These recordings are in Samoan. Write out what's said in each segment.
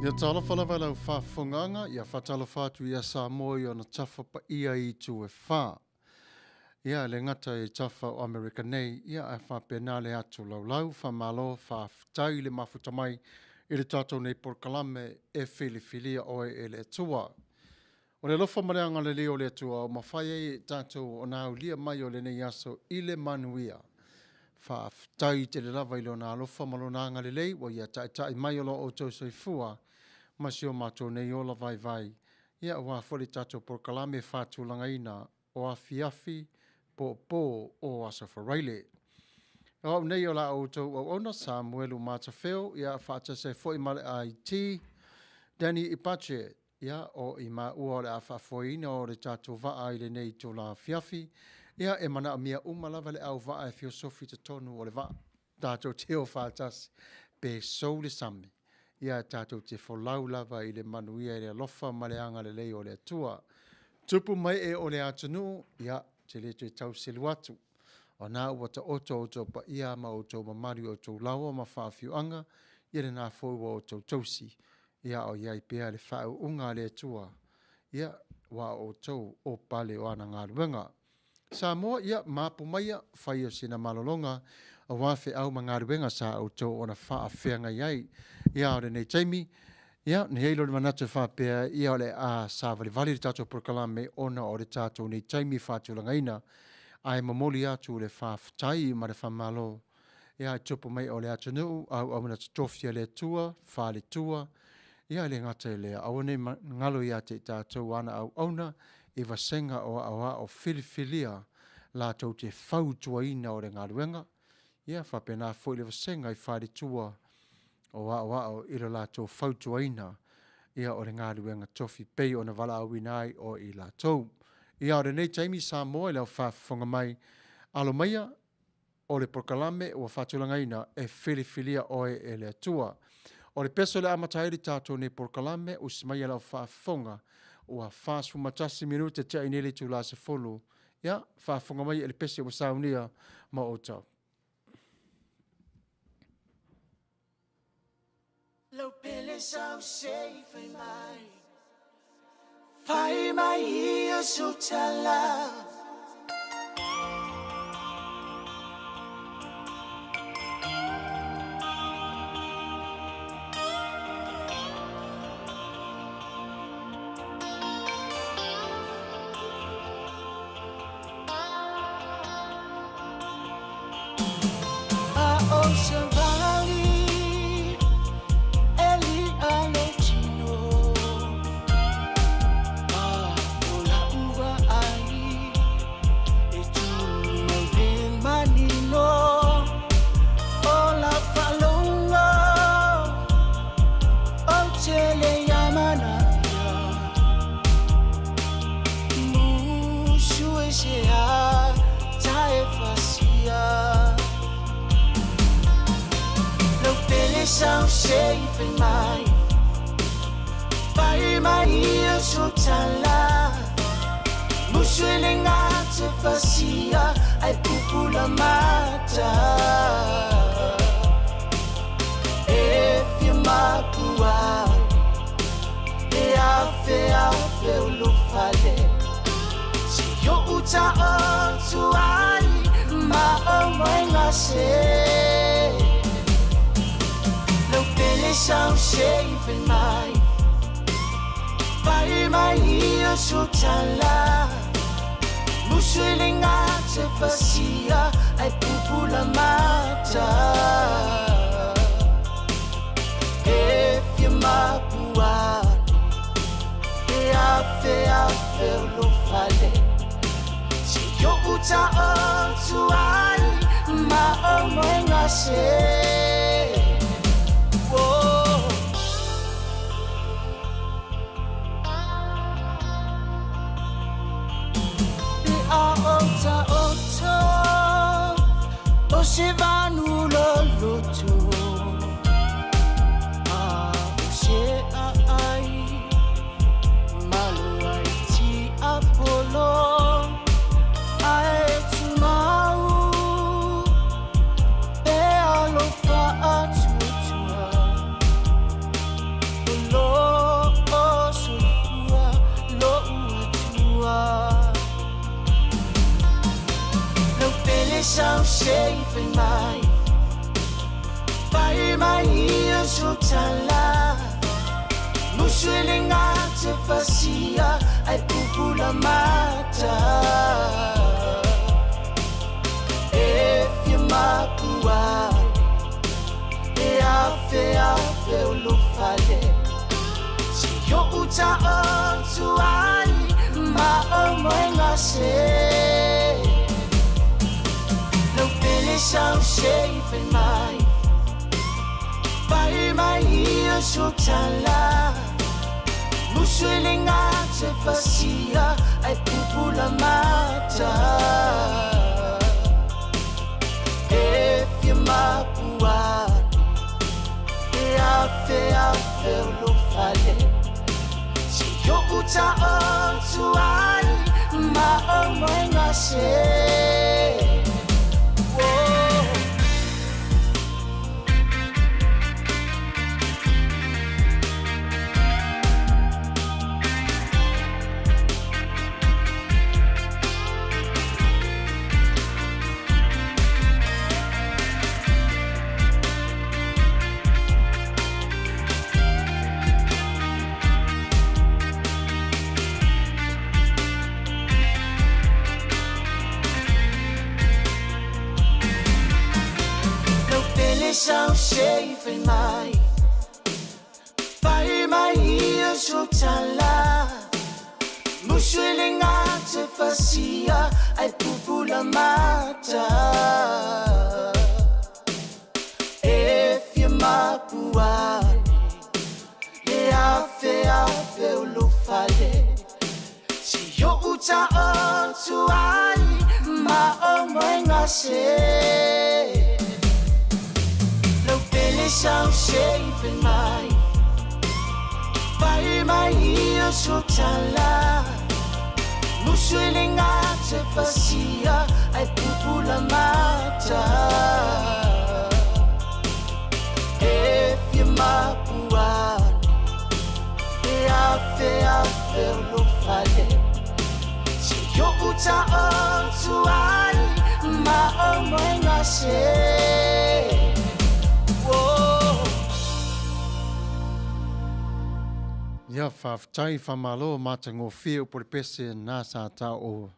Ia talofa lava i lau faafofogaaga, ia faatalofa atu ia Samoa i ona tafa paia i itu e fa. Ia, e le gata i tafa o Amerika nei, ia ae faapena le atu laulau, faamalo, faafetai le mafuta mai i le tatou nei polokalame e filifilia oe e le Atua. O le alofa ma le agalelei o le Atua ua mafai ai e tatou ona aulia mai o lenei aso i le manuia. Faafetai tele lava i Lona alofa ma Lona agalelei ua Ia taitai mai o lo outou soifua ma si o matou nei ola vaivai, ia aua foi le tatou polokalame faatulagaina o afiafi popo o Aso Faraile. O au nei o la outou auauna Samuelu Matafeo, ia faatasi ai foi ma le IT Danny Ipache, ia o i maua o le a faafoeina o le tatou vaa i lenei itula afiafi. Ia e manaomia uma lava le auvaa e fia sofi i totonu o le vaa. Tatou te o faatasi pe sou le sami, ia tatou te folau lava i le manuia i le alofa ma le agalelei o le Atua. Tupu ma ee o le atunuu, ia, ou te le toe tau selu atu, o na ua taoto outou paia ma outou mamalu i outou laoa ma faafioaga, ia lena foi ua outou tausi, ia a o i ai pea le faauuga a le Atua, ia, aua o outou o pale o ana galuega. Samoa, ia mapu maia, faia sina malologa, aua feau ma galuega sa outou ona faafeagai ai. Ia, a o lenei taimi, ia, ona i ai lea o le manatu e faapea, ia o le a savalivali le tatou polokalame ona o le tatou nei taimi faatulagaina, ae momoli atu le faafetai ma le faamalo ia i tupu ma ee o le atunuu, auauna totofi a le Atua, faletua, ia e le gata i lea, aua ne i galo ia te i tatou ana auauna i vasega o aoao filifilia latou te fautuaina o le galuega, ia faapena foi le vasega i faletua o aoao i lo latou fautuaina ia o le galuega tofi pei ona valaauina ai o i latou. Ia, o lenei taimi Samoa i lau faafofoga mai, alo maia o le polokalame ua faatulagaina e filifilia oe e le Atua. O le pese o le a amata ai le tatou nei polokalame, usi maia lau faafofoga, ua 41 minute tea nei le itula e 10. Ia, faafofoga mai i le pese ua saunia mo outou. Lau pele sau se i fai mai, fai mai ia sou tala. A o savali e li'a lou tino, A o la'u vaai e tumau le manino, O lau faalogo ou te le amanaia, Musu e se a ta e fasia, Lau pele sau se i fai mai, fai mai ia sou tala, Musu e le gata fasia ai pupula mata, E fia mapu ai e afe afe o lou fale, Se o'u taoto ai ma o moega se. Lau pele sau se i fai mai, fai mai ia sou tala, Musu e le gata fasia ai pupula mata, E fia mapu ane e afe afe o lou fale, Se o'u taoto ai ma o moega se. Whoa. Pe a o taoto o se vanu loloto, A o se aai malo ai tiapolo, Ae tumau pea lou faaaloalo. fasia ai pupula mata. E fia mapuane e afe afe o lou fale. Si o'u taoto ai ma o moega se. Lau pele sau se i fai mai. Pai mai ia so tala. Musu i le gata e fasia ai pupula mata. E fia mapuane e afe afe o lou fale. Si o'u taoto ai ma o moega se. Whoa. Lau pele sau se i fai mai. Pai mai ia so tala. Musu i le gata e fasia ai pupula mata. E fia mapuane le afe afe o lou fale. Si o'u taoto ai ma o moega se. Lau pele sau se i fai mai. Pai mai ia so tala. Musu i le gata e fasia ai pupula mata. E fia mapuane e afe afe o lou fale. Si o'u taoto ai ma o moega se. Whoa. Ia, faafetai, faamalo, matagofie upu o le pese na sa ta o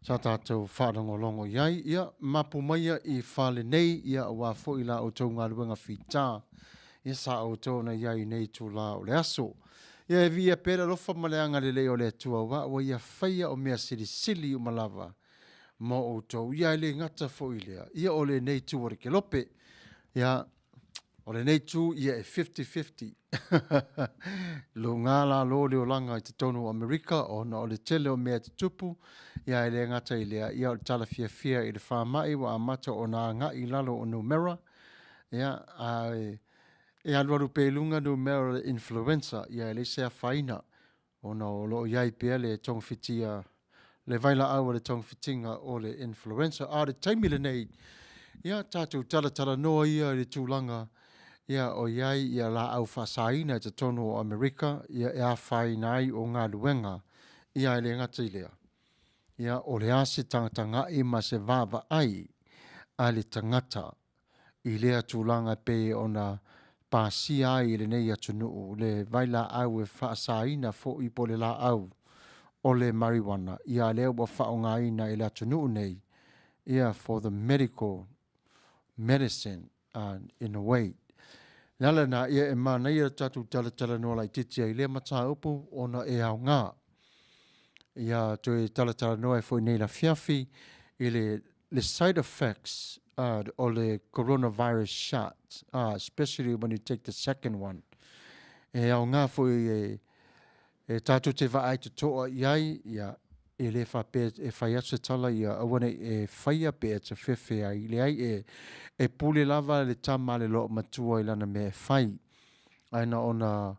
sa tatou faalogologo i ai. Ia, mapu maia i fale nei, ia aua foi la outou galuega fita, ia sa outou na i ai i nei itulā o le aso. Ia, e viia pea le alofa ma le agalelei o le Atua aua ua Ia faia o mea silisili uma lava mo outou. Ia, e le gata foi i lea, ia o lenei itu o le kelope, ia, O lenei itu ia e 50-50. Luga lalo le olaga i totonu o Amerika ona o le tele o mea e tutupu, ia e le gata i lea, ia o le tala fiafia i le faamai ua amata ona agai i lalo o numera, ia a e alualu pea i luga numera o le influenza, ia e leai se afaina ona o lo o i ai pea le togafitia le vailaau a le togafitiga o le influenza. A o le taimi lenei, ia tatou talatalanoa ia i le tulaga ia o i ai ia laau faasaina i totonu o Amerika ia e afaina ai o galuega ia e le gata i lea. Ia o le a se tagatagai ma se vaavaai a le tagata i lea tulaga e pei ona pasia ai i lenei atunuu le vailaau e faasaina foi po o le laau o le marijuana, ia lea ua faaaogaina e le atunuu nei ia for the medical medicine in a way. Le ala lena, ia e manaia le tatou talatalanoa laitiiti ai i lea mataupu ona e aoga ia toe talatalanoa ai foi nei le afiafi i le le side effects o le coronavirus shot, especially when you take the second one. E aoga foi e, e tātou te vaai totoa i ai, ia, e le faapea e fai atu se tala ia aua nei e faia pe e te fefe ai. Leai, e, e pule lava le tama a le loomatua i lana mea e fai. Ae na ona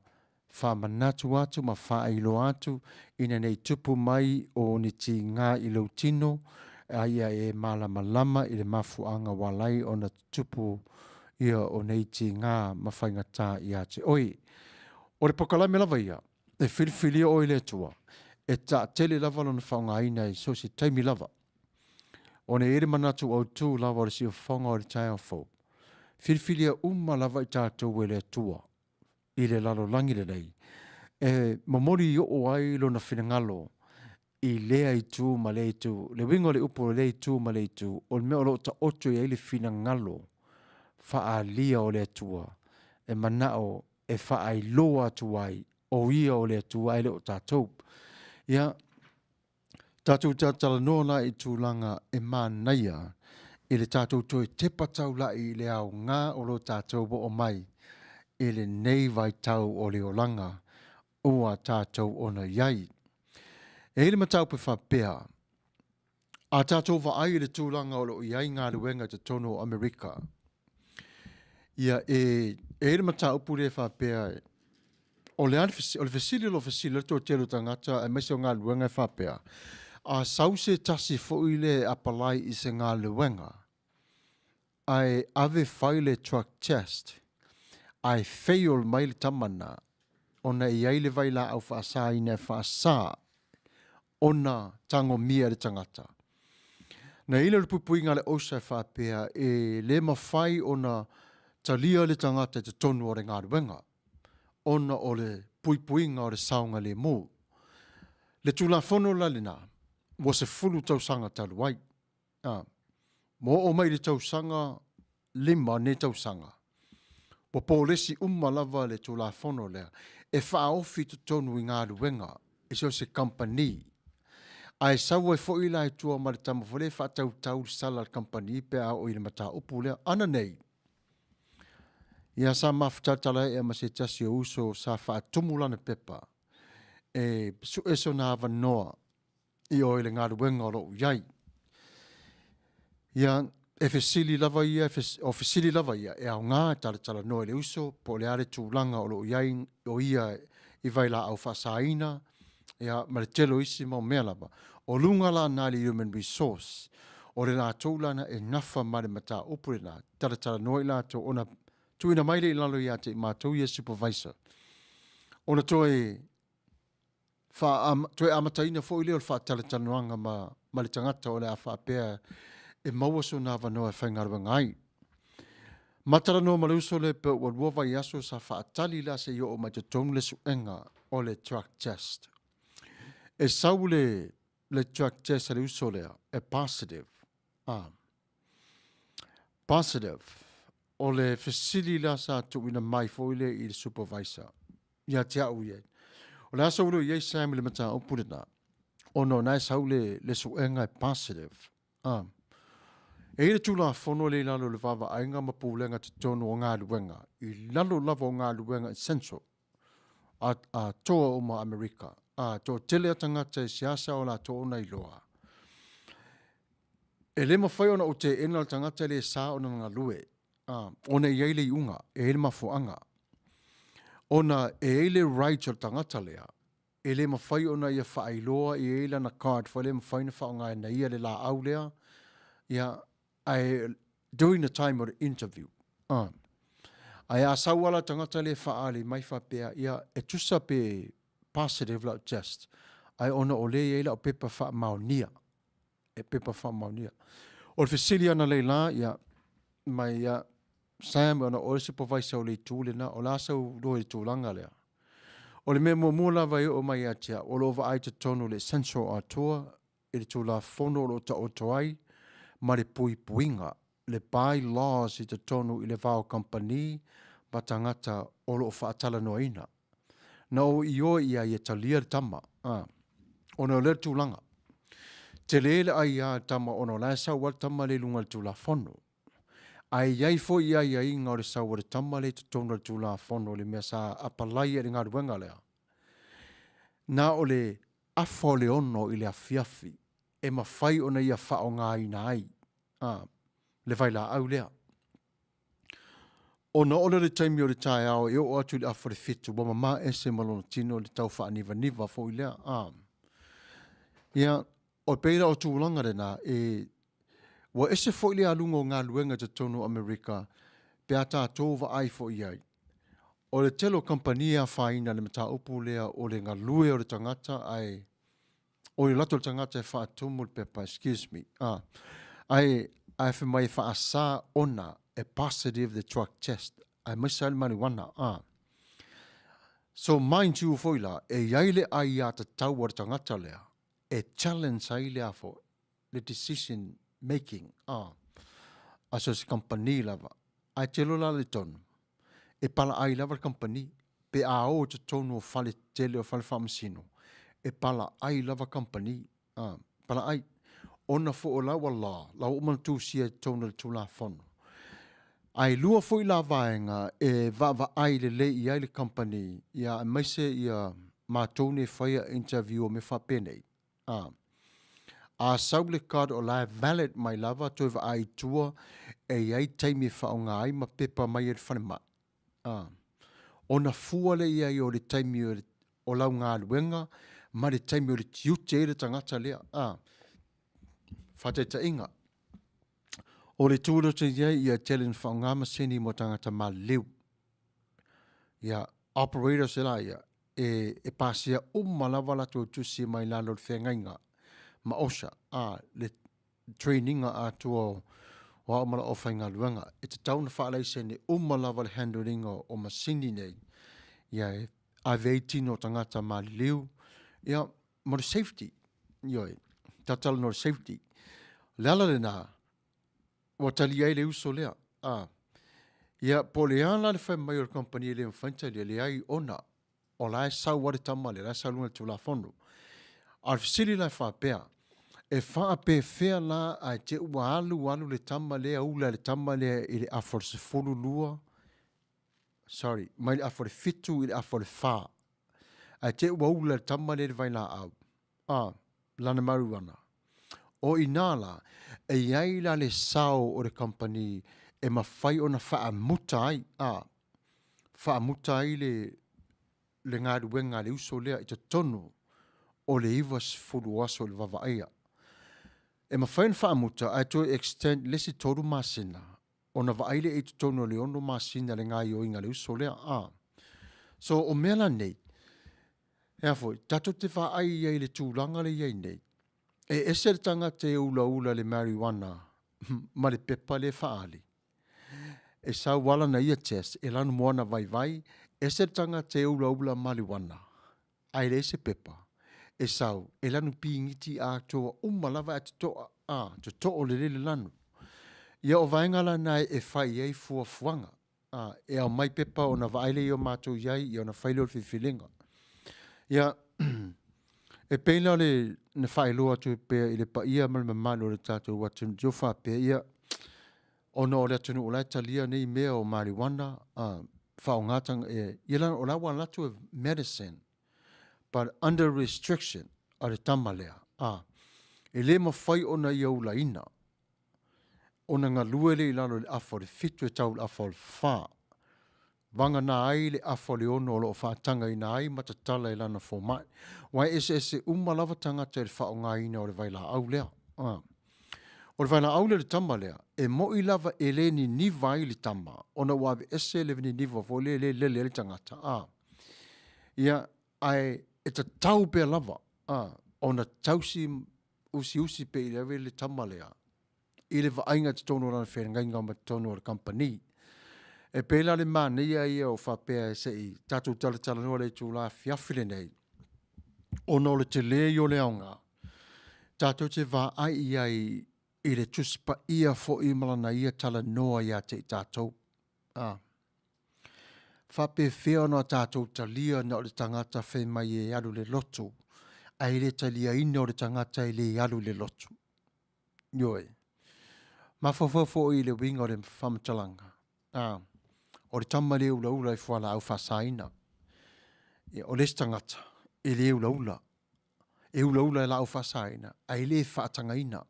Faamanatu atu ma faailoa atu ina nei tupu mai o ni tigā i lou tino, a ia e malamalama i le mafuaaga ua ala ai ona tutupu ia o nei tigā ma faigatā ia te oe. O le pokalame lava ia, e filifilia oe e le Atua, e taatele lava lona faaaogaina i so o se taimi lava. Ona e i ai le manatu autū lava o le siufofoga o le taeao fou, filifilia uma lava i tatou e le Atua, i le lalolagi lenei. e momoli oo ai lona finagalo i lea itu ma lea itu. Le uiga o le upu o lea itu ma lea itu, o le mea o lo o taoto i ai le finagalo faaalia o le Atua e manao e faailoa atu ai o ia o le Atua ae le o tatou. Ia, tatou talatalanoa la i tulaga e manaia i le tatou toe tepa taulai i le aoga o lo tatou oo mai i lenei vaitau o le olaga ua tatou ono i ai. E i ai le mataupu e faapea, a tatou vaai i le tulaga o lo o i ai galuega i totonu o Amerika, ia e i ai le mataupu lea e faapea, o le a le o le fesili o lo o fesili ai le toatele o tagata aemaise o galuega e faapea, a sau se tasi foi lea e apalai i se galuega, ae ave fai le drug test, ae fail mai le tama lena, ona e i ai le vailaau faasaina e faasa ona tagomia e le tagata. Na i ai lea o le puipuiga a le OSHA e faapea e le mafai ona talia le tagata i totonu o le galuega ona o le puipuiga o le saogalemu. Le Tulafono la lena, ua 10 tausaga talu ai, a, ua oo mai i le tausaga 5 nei tausaga, ua polesi uma lava le Tulafono lea e faaofi i totonu i galuega i so o se kamupani. Ae sau ai foi la i tua ma le tama foi lea e faatautau le sala a le kamupani pe a oo i le mataupu lea. Ananei, ia sa mafutalatala ea ma se tasi o uso sa faatumu lana pepa e sue sona avanoa i o i le galuega o lo o i ai. Ia, e fesili lava ia, o fesili lava ia, e aoga e talatalanoa i le uso po o le a le tulaga o lo o i ai o ia i vailaau faasaina, ia, ma le tele o isi mau mea lava. O luga la na i le human resource, o le latou la na e nafa ma le mataupu lena, talatalanoa i latou ona tuuina mai lea i lalo ia te i matou ia supervisor, ona toe toe amataina foi lea o le faatalatalanoaga ma, ma le tagata o le a faapea e maua sona avanoa e faigaluega ai. Ma talanoa ma le uso lea pe ua 2 vaiaso sa faatali la se i oo mai totonu le suega o le drug test. E sau le, le drug test a le uso lea e positive. Ah. Positive. O le fesili la sa tuuina mai foi lea i le supervisor ia te au ia. O le aso ua i ai Sam i le mataupu lena, ona o na e sau le, le suega e positive. Ah. E i ai le Tulafono lea i lalo o le vaavaaiga ma pulega totonu o galuega, i lalo lava o galuega essential a, a toa uma Amerika, a toatele a tagata e seasea o latou ona iloa. E le mafai ona ou teena le tagata le sa ona galue, a, ona e i ai le iuga, e i ai le mafuaaga. Ona e i ai le right o le tagata lea, e le mafai ona ia faailoa e i ai lana card foi lea e mafai ona faaaogaina e ia le laau lea, ia, ae during the time o le interview. Ah. Ae a sau lava la tagata lea e faaali mai faapea, ia, e tusa pe positive lau test, ae ona o lea e i ai lau pepa faamaonia, e pepa faamaonia. O le fesili analeila, ia, mai ia, Sam, ona o le supervisor o le itu lena, o le a sau iloa i le tulaga lea? O le mea muamua lava e oo mai ia te au, o lo o vaai totonu le essential atoa i le Tulafono o lo o taoto ai ma le puipuiga, le by-laws i totonu i le va o kamupani ma tagata o lo o faatalanoaina. Na ou ioe i ai e talia le tama, a, ona o lea tulaga. Tele le aia a le tama ona o la e sau lava le tama lea i luga o le Tulafono. Ae i ai foi i aiaiga o le sau a le tama lea i totonu o le Tulafono i le mea sa apalai ai i le galuega lea. Na o le afa o le 6 i le afiafi e mafai ona ia faaaogaina ai a, le vailaau lea. Ona oo lea o le taimi o le taeao e oo atu i le afa o le 7, ua mama ese ma lona tino i le tau faanivaniva foi lea. A. Ia, o pei la o tulaga lena, e, ua ese foi le aluga o galuega i totonu o Amerika pe a tatou vaai foi i ai. O le tele o kamupani e afaina i le mataupu lea o le galue o le tagata ae oi o latou le tagata e faatumu le pepa, excuse me, a, ae, ae fai mai e faasa ona e positive the drug test, aemaise lava le marijuana, a. So mind you foi la, e i ai le aiatatau a le tagata lea e challenge ai le a foi, le decision making a, a so se kamupani lava. Ae te iloa la le tonu, e palaai lava le kamupani pe a o i totonu o fale tetele o fale faamasino, e palaai lava kamupani, a, palaai. Ona foi o la ua law, la ua uma ona tusia i totonu o le Tulafono. Ae lua foi la vaega e vaavaai lelei i ai le kamupani, ia aemaise ia matou nei e faia interview o mea faapenei, a, a sau le card o la e valid mai lava toe vaai i tua e i ai taimi e faaaoga ai ma pepa mai e le falemai, a, ona fua lea i ai o le taimi o lau galuega ma le taimi o le tiute ai le tagata lea, a. Faataitaiga, o le itu lea ou te i ai, ia tele ina faaaoga masini mo tagata maliliu. Ia, operators e la ia, e, e pasia uma lava latou tusi mai lalo o le feagaiga ma OSHA, a, le training atoa o, o ao ma lau faigaluega. E tatau ona faalaisene uma lava le handling o, o masini nei, ia e ave ai tino o tagata maliliu, ia, mo le safety, ioe, tatalanoa le safety. O le ala lena, ua talia ai le uso lea. A, ia, po o le a la le fai mai o le kamupani e le mafai ona talia, leai ona o la e sau lava le tama lea, o la e sau i luga o le Tulafono. A o le fesili la e faapea, e faapefea la ae te i ua alu alu le tama lea, ula le tama lea i le afa o le 12, sorry, mai le afa o le 7 i le afa o le 4, ae te i ua ula le tama lea i le vailaau, a, lana marijuana. O i ina la, e i ai la le sao o le kamupani e mafai ona faamuta ai, a, faamuta ai le, le galuega a le uso lea i totonu o le 90 o aso i le vaavaaia. E mafai ona faamuta ae toe extend le isi 3 masina ona vaai lea i totonu o le 6 masina le gaoioiga a le uso lea. A. So, o mea la nei, e a foi, tatou te vaai i ai i le tulaga lea e i ai nei, e ese le tagata e ulaula i le marijuana ma le pepa lea e faaali, e sau lava lana ia test, e lanu moana vaivai, ese le tagata e ulaula marijuana, ae leai se pepa e sau, e lanu pigiti atoa uma lava ae totoa, a, totoo lelei le lanu. Ia o vaega la na e fai i ai fuafuaga, a, e aumai pepa ona vaai lea o matou i ai, ia ona fai lea o le filifiliga. Ia, e pei la o le na faailoa atu pea i le paia ma le mamalu o le tatou atunuu, te faapea, ia, ona o le atunuu o la e talia nei mea o marijuana, a, faaaoga tanga, e, ia la, o la ua alu atu e medicine, but under restriction a le tama lea, a, e le mafai ona ia ulaina, ona galue lea i lalo i le afa o le 7 e tau i le afa o le 4. Vagana ai le afa o le 6 o lo o faatagaina ai ma tatala e lana fomai. Aua e eseese uma lava tagata i le faaaogaina o le vailaau lea. A. O le vailaau lea o le tama lea, e mo'i lava e le niniva ai le tama, ona ua aveese le niniva foi lea e le lele ai le tagata. A. Ia, ae e tatau pea lava, a, ona tausi usiusi pea i le ave le tama lea i le vaaiga i totonu o lana feagaiga ma totonu o le kamupani. E pei la le manaia ia o faapea se i tatou talatalanoa i le itula afiafi lenei, ona o le tele ia o le aoga, tatou te vaai i ai i le Tusi Paia foi ma lana ia talanoa ia te i tatou. A. Faapefea ona tatou talia na o le tagata fai mai e alu i le lotu, ae le taliaina o le tagata e le alu i le lotu. Ioe. Mafaufau foi i le uiga o le faamatalaga, a, o le tama le ulaula i fualaau faasaina. Ia, o le isi tagata, e le ulaula. E ulaula i laau faasaina, ae le faatagaina.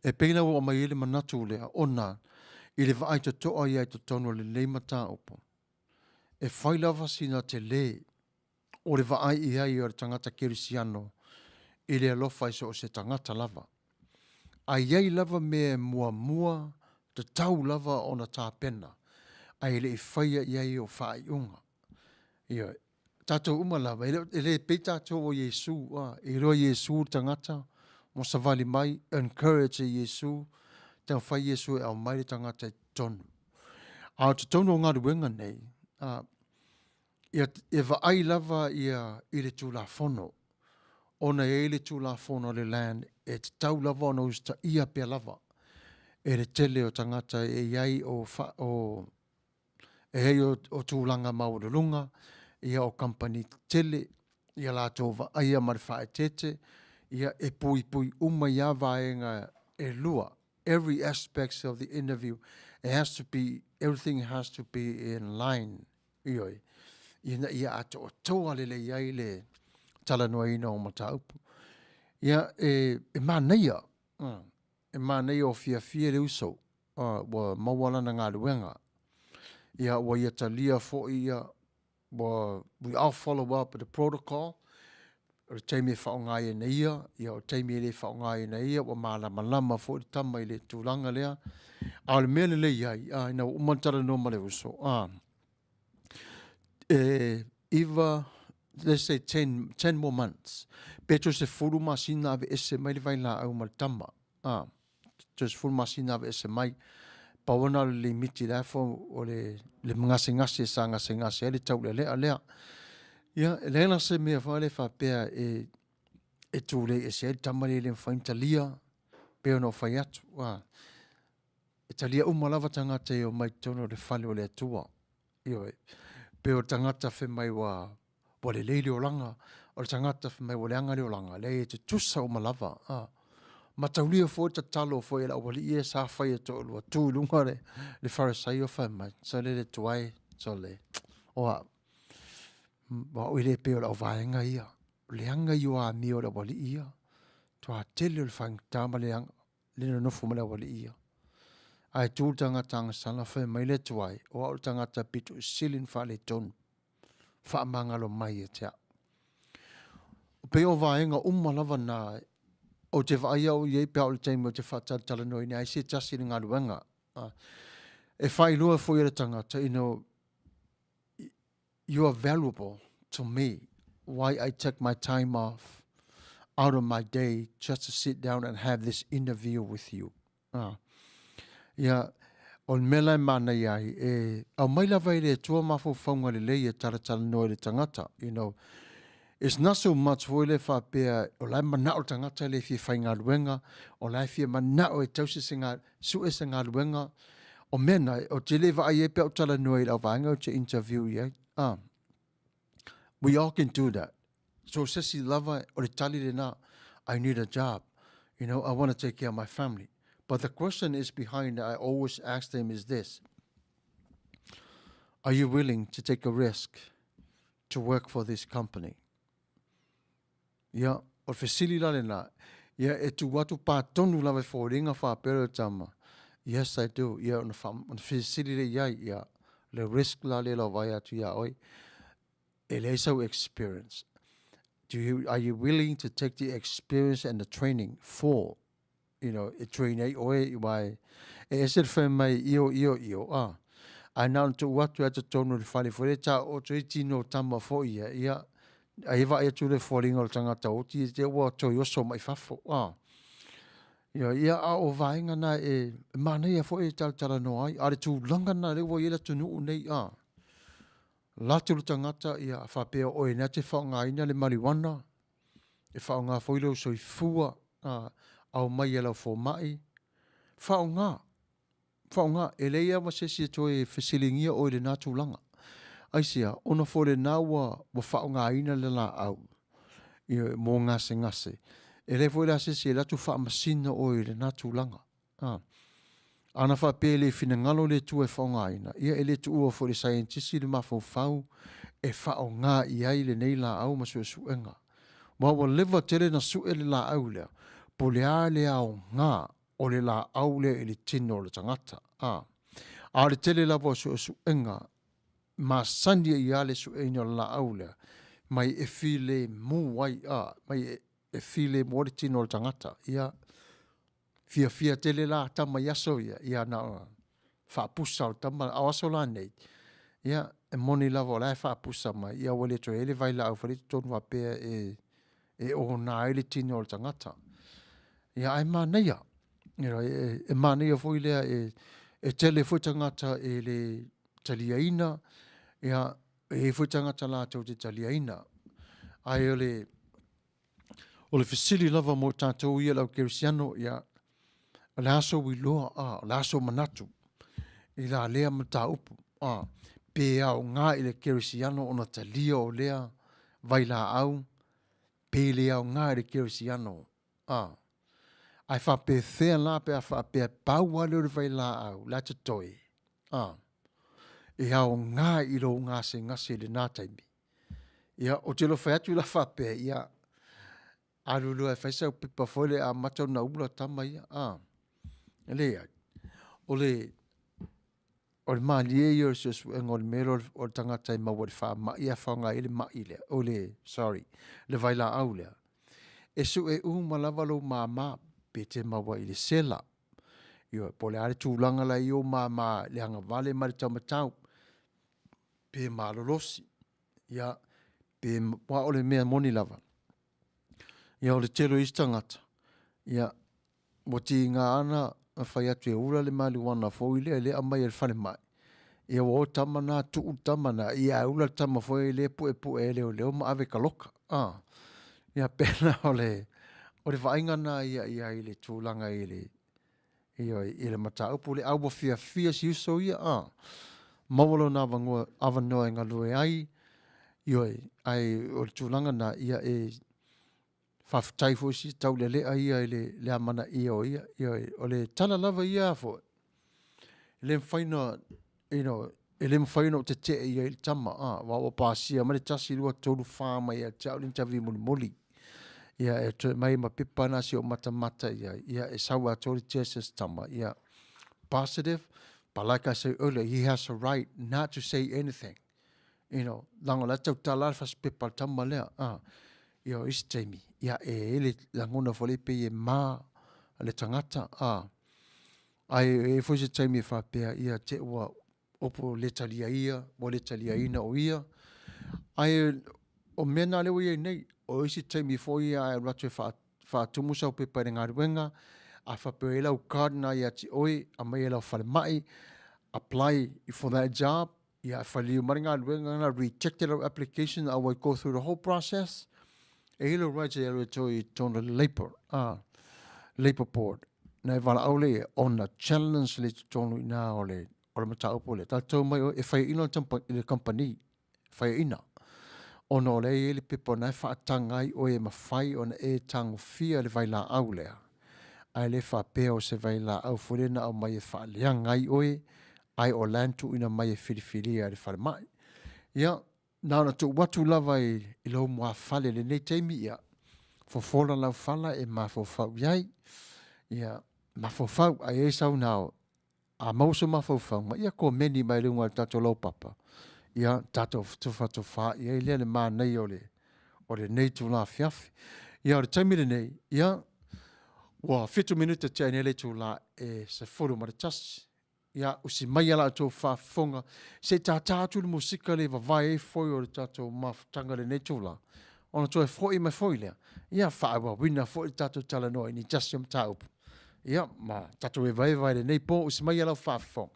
E pei la ua aumai ai le manatu lea, ona i le vaai totoa ia i totonu o lenei mataupu, e fai lava sina tele o le vaai i ai o le tagata kerisiano i le alofa i so o se tagata lava. A i ai lava mea e muamua, tatau lava ona tapena, ae le i faia i ai o faaiuga. Ioe. Tatou uma lava, e le, e le pei tatou o Iesu, a, e iloa Iesu le tagata, ua savali mai, encourage e Iesu, taumafai Iesu e aumai le tagata i totonu. A o totonu o galuega nei, a, Ia, e vaai lava ia i le Tulafono, ona e i ai le Tulafono a le Land e tatau lava ona usitaia pea lava e le tele o tagata e i ai o, fa, o e i ai o, o tulaga maualuluga, ia o kamupani tetele, ia latou vaaia ma le faaeteete, ia e puipui uma i a vaega e lua. Every aspects of the interview, it has to be, everything has to be in line. Ioe, ina ia atoatoa lelei ai le talanoaina o mataupu. Ia, e, e manaia, e manaia o fiafia le uso, ua maua lana galuega. Ia, ua ia talia foi ia, ua, we all follow up the protocol, o le taimi e faaaoga ai e ia, ia o le taimi e le faaaoga ai e ia, ua malamalama foi le tama i le tulaga lea. A o le mea lelei ai, a, ina ua uma ona talanoa ma le uso, a, e iva, let's say 10, 10 more months, pe toe 10 masina aveese mai le vailaau ma le tama, a, toe 10 masina aveese mai, pau lena o le limiti la fo o le, le gasegase sa gasegase ai le taulealea lea. Ia, e leai la se mea foi lea faapea e, e tulei ese ai le tama lea e le mafai ona talia, pei ona ou fai atu, a, e talia uma lava tagata e omai i totonu o le fale o le Atua. Ioe. Pei o le tagata fai mai ua, ua lelei le olaga, o le tagata fai mai ua leaga le olaga, leai e tutusa uma lava. A. Mataulia foi le tatalo foi a le aualii ia sa fai e toalua, tu i luga le, le Farisaio fai mai, sole le Atua e, sole, o au, o au e le pei o le auvaega ia, leaga ia o amio a le aualii ia, matua tele o le faigata ma le leaga, le nonofo ma le aualii ia. Ae tu le tagata agasala fai mai le Atua e, o au le tagata pito i sili ona faaletonu, faamagalo mai ia te au. Pei o vaega uma lava na ou te vaai au i ai pe a oo i le taimi ou te faatalatalanoaina ai se tasi i le galuega. E faailoa foi e le tagata, you know, you are valuable to me. Why I take my time off out of my day just to sit down and have this interview with you. Ah. Ia, o le mea la e manaia ai, e aumai lava e le Atua mafaufauga lelei e talatalanoa i le tagata, you know. It's not so much foi le faapea o la e manao le tagata le fia faigaluega, o la e fia manao e tausi se ga, sue se galuega. O mea na, ou te le vaai ai pe a ou talanoa i lau vaega ou te interview i ai. Ah. We all can do that. So se isi lava o le tali lena, I need a job. You know, I want to take care of my family. But the question is behind I always ask them is this. Are you willing to take a risk to work for this company? Ia, o le fesili la lena, ia e tu atu pā tonu lava e foliga faapea le tama, yes I do, ia ona, wha, ona fesili le iai, ia, le risk la le lau vai atu ia oi, e leai sau experience. Do you, are you willing to take the experience and the training for you know, e train ai oe i wae. E ese le whai mai io, io, io, a. Ai na ona tuu atu e totonu i le fale foi le tā o toi tino tama foi ia, ia, ai e vaai atu le foliga o le tagata oti e te ua toi oso mai fafo, a. Ia, ia, a o vaega na e, e manaia foi e talatalanoa ai, a le tulaga na lea ua i ai le atunuu nei, a. Latu le tagata, ia, faapea oe na te faaaogaina le marijuana, E faaaoga foi lou soifua a aumai e lau fomai. Faaaoga, faaaoga, e leai lava se isi e toe fesiligia oe i lena tulaga. Aisea? Ona foi o lena ua, ua faaaogaina le laau mo gasegase. E leai foi la se isi e alu atu faamasino oe i lena tulaga. A. Ana faapea e le finagalo le Atua e faaaogaina, ia e le tuua foi i le saienitisi le mafaufau e faaaoga i ai lenei laau ma suesuega. Aua ua leva tele na sue le laau lea, po o le a le aoga o le laau lea i le tino o le tagata. A. A o le tele lava o suesuega, masani ai lava le sueina o le laau lea, mai e filemu ai, a, mai e filemu ai le tino o le tagata. Ia, Fiafia tele la tama i aso ia, ia na o faapusa o le tama, a o aso la nei, ia, e moni lava o la e faapusa mai, ia ua le toe i ai le vailaau foi lea i totonu faapea e, e ona ai le tino o le tagata. Ia, ae manaia, you know, e, e manaia foi lea e, e tele foi tagata e le taliaina, ia, e i ai foi tagata latou te taliaina. Ae o le, o le fesili lava mo tatou ia le au kerisiano, ia, o le a sou iloa, a, o le a sou manatu i la lea mataupu, a, pe aoga i le kerisiano ona talia o lea vailaau, pe le aoga i le kerisiano, a. Ae faapefea la pe a faapea pau lava lea o le vailaau la e totoe, a, e aoga i lou gasegase i lena taimi. Ia, ou te le o fai atu la faapea, ia, alu loa e fai sau pepa foi lea e amata ona ula tama ia, a. E leai. O le, o le malie ia o le suesuega o le mea lea o le tagata e maua i le faamai ae faaaoga ai le mai lea, o le, sorry, le vailaau lea. E sue uma lava lou mama pe te maua i le sela, ioe, po o le a le tulaga la e i ai ou mama i le agavale ma le taumatau, pe malolosi, ia, pe, aua o le mea moni lava, ia o le tele o isi tagata, ia, ua tiga lava ona fai atu e ula le mariuana foi lea e aumai e le falemai, ia ua o le tama lena tuu le tama lena, ia ae ula le tama foi lea e puepue e leoleo ma ave i kaloka. A, ia pei la o le, o le vaaiga lena ia i ai i le tulaga i le, ioe, i le mataupu lea. A ua fiafia si uso ia, a, maua lona avanoa, avanoa e galue ai, ioe, ae o le tulaga lena, ia e faafetai foi si taulealea ia i le amanaia o ia, ioe, o le tala lava ia foi, e le mafai ona, you know, e le mafai ona ou tetee i ai i le tama, a, aua ua pasia mai le 1, 2, 3, 4 mai ia te au le interview mulimuli. Ia, e toe mai ma pepa na se i ou matamata i ai, ia, e sau atoa le test a si tama, ia, positive, but like I said earlier, he has a right not to say anything. You know, leaga o la e tautala lava le fasipepa a le tama lea, a, ia o isi taimi, ia e i ai le lagona foi lea pei e ma le tagata, a, ae e i ai foi se taimi e faapea, ia te i ua opo le talia ia, ua le taliaina o ia, ae o mea na lea ua i ai nei, o isi taimi foi ia a e alu atu e faatumu sau pepa i le galuega, a faapea e i ai lau card na ia te oe, aumai e lau falemai, apply for that job, Ia, e whaliu mai le galuega lena, rejected lau application, a ua go through the whole process, e i ai lou right e alu e toe i totonu o le labour, ah, labour board. Na e valaau lea ia, ona challenge lea i totonu i ina o le, o le mataupu lea. Tatou mai oe, e faiaina le company, faiaina. Ona o lea e i ai le pepa na e faataga ai oe e mafai ona e tagofia le vailaau lea. Ae le faapea o se vailaau foi lea na aumai e faaleaga ai oe, ae o la e na tuuina mai e filifilia e le falemai. Ia, na ona tuu atu lava i, i lou muafale i lenei taimi, ia, fofola lau fala e mafaufau i ai. Ia, mafaufau, a i ai sau na a maua sou mafaufauga, ia komeni mai luga o le tatou laupapa, ia tatou tufatufa i ai lea le manaia o le, o lenei itula afiafi. Ia, o le taimi lenei, ia, ua 7 minute tea nei le itula e 11. Ia, usi maia la outou faafofoga, se i tātā atu le musika lea e vavae ai foi o le tatou mafutaga i lenei itula, ona toe foi mai foi lea, ia faaauauina foi le tatou talanoa i ni tasi o mataupu. Ia, ma tatou evaeva i lenei po, usi maia lau faafofoga.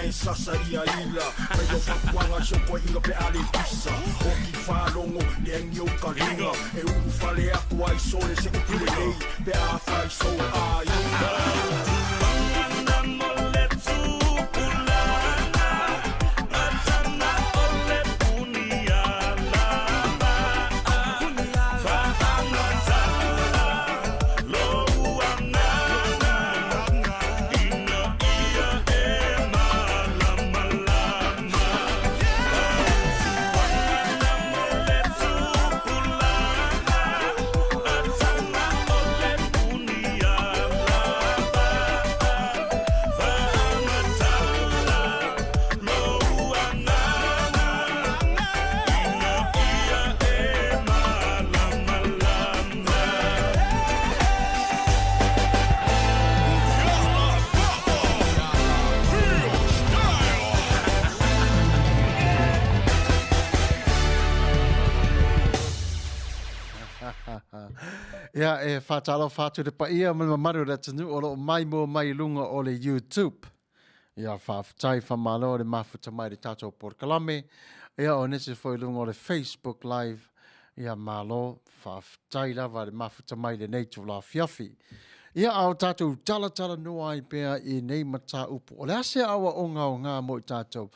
e sasa ia ila Mai o fatuanga si o koe inga pe ale pisa Oki whārongo, le angi o ka runga E uru whale aku ai sole se upu lelei Pe a whai soul ai Ia, e whātalofa atu le paia ma le mamalu o le atunuu o lo o maimoa mai i luga o le YouTube. Ia, faafetai, faamalo le mafuta mai i le tatou polokalame. Ia, o nisi foi i luga o le Facebook Live. Ia, malo, faafetai lava le mafuta mai i lenei itula afiafi. Ia, a o tatou talatalanoa ai pea i nei mataupu. O le a se aoaoga aoga mo i tatou?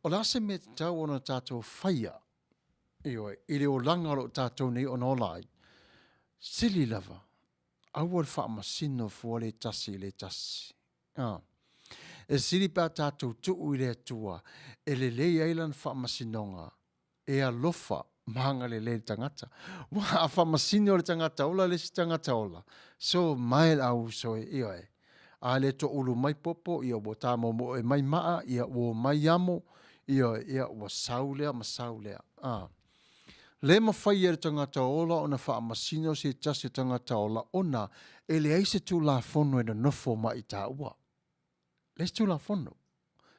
O le a se mea tatau ona tatou faia? Ioe, i le olaga o lo o tatou nei ona ola ai. Sili lava, aua le faamasino fua le tasi i le tasi. A. E sili pe a tatou tuu i le Atua e lelei ai lana faamasinoga, e alofa ma agalelei le tagata. Ua a faamasino le tagata ola le isi tagata ola, so mae le au uso e, ioe. A le toulu mai popo, ia ua tamomoe mai maa, ia ua omai amo, ioe, ia ua sau lea ma sau lea. A. Le mafai e le tagata ola ona faamasino se tasi o tagata ola ona e leai se Tulafono e nonofo ma i taua. Leai se Tulafono.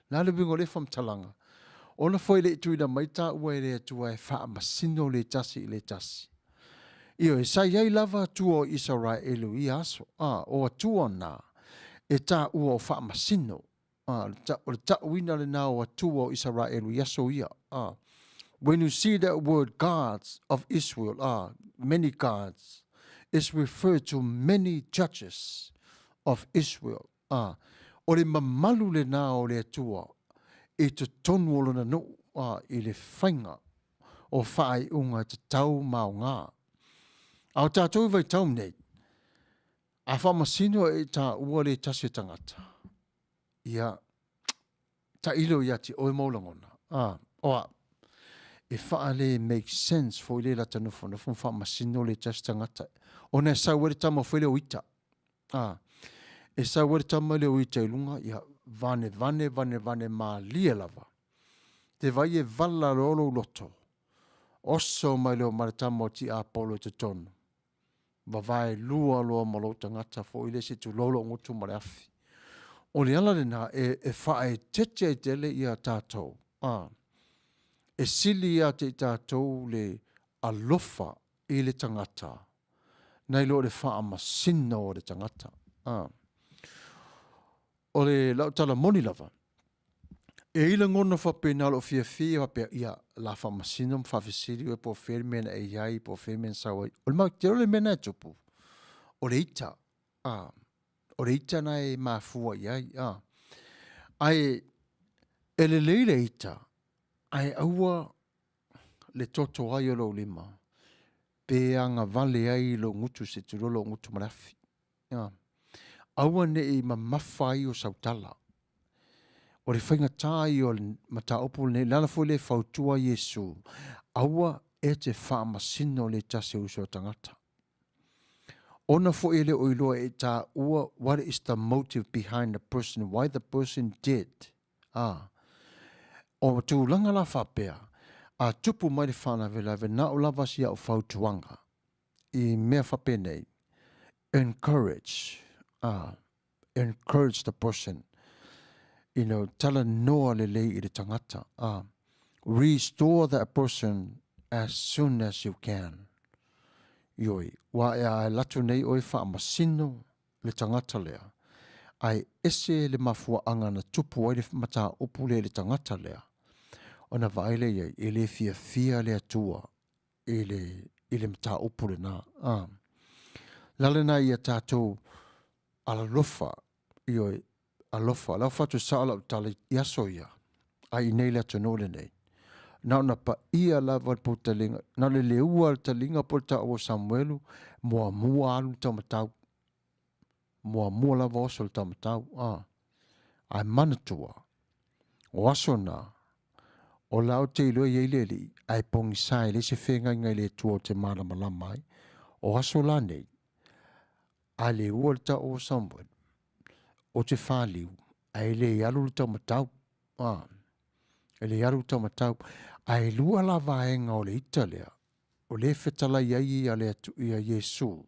Le a le uiga o lea faamatalaga? Ona foi e le i tuuina mai taua e le Atua e faamasino le tasi i le tasi. Ioe, sa i ai lava Atua o Isaraelu i ia aso, a, o Atua na e taua o faamasino. A, o le ta'uina lena o Atua o Isaraelu i aso ia. A, when you see that word gods of Israel, a, many gods, is referred to many judges of Israel. A, o le mamalu lena o le Atua i totonu o lona nuu, a, i le faiga o faaiuga tatau ma aoga. A o tatou i vaitau nei, A faamasino e taua le tasi o tagata, ia, tailo ia te oe ma ou lagona. A, o a, e faale make sense foi le lata nofonofo ma faamasino le tasi tagata. Ona e sau ai le tama foi lea o ita. A, e sau ai le tama lea o ita i luga, ia, vane vane vane vane malie lava. Te vai e vala loa lou loto. Oso mai loa ma le tama o Tiapolo i totonu. Vavae lua loa ma lou tagata foi le se tulou lou gutu ma le afi. O le ala lena e, e faaeteete ai tele ia tatou. A, e sili ia te i tatou le alofa i le tagata nai lo le faamasino o le tagata. A, o le lau tala moni lava, E i lagona faapena o lou fiafia faapea, ia, la faamasino ma faafesili oe po o fea le mea na e i ai, po o fea le mea na sau ai. O le mautinoa le mea na e tupu, o le ita, a, o le ita na e mafua i ai, a. Ae e lelei le ita, ae aua le toto ai o lou lima, pe agavale ai lou gutu se tulou lou gutu ma le afi. Aua ne i mamafa ai o sau tala. O le faigata ia o le mataupu lenei, le ala foi lea e fautua ai Iesu, aua e te faamasino le tasi o uso a tagata. Ona foi e le o iloa e taua what is the motive behind the person, why the person did. A, o tulaga la faapea, a tupu mai le faalavelave, na o lava si au fautuaga. I mea faapenei, encourage, encourage the person, you know, talanoa lelei i le tagata, restore that person as soon as you can. Ioe, ua e a alu atu nei oe faamasino le tagata lea. Ae ese le mafuaaga na tupu ai le mataupu lea i le tagata lea, ona vaai lea i ai, e le fiafia le Atua i le, i le mataupu lena. A. Le ala lena ia tatou alalofa, ioe, alofa. Lau faatusao lau tala i aso ia, a i nei le atunuu lenei. Na ona paia lava le poutaliga, na o le leua le taliga po o le taua o Samuelu, muamua alu le taumatau. Muamua lava oso le taumatau. A. Ae manatua, o aso na, o la ou te iloa e i ai le Alii, ae pogisa e leai se feagaiga i le Atua ou te malamalama ai. O aso la nei, a leua le tau o Samuel, ou te faliu, ae le alu le taumatau. A, e le alu le taumatau. Ae lua la vaega o le ita lea, o lea e fetalai ai ia, le, ia Iesu,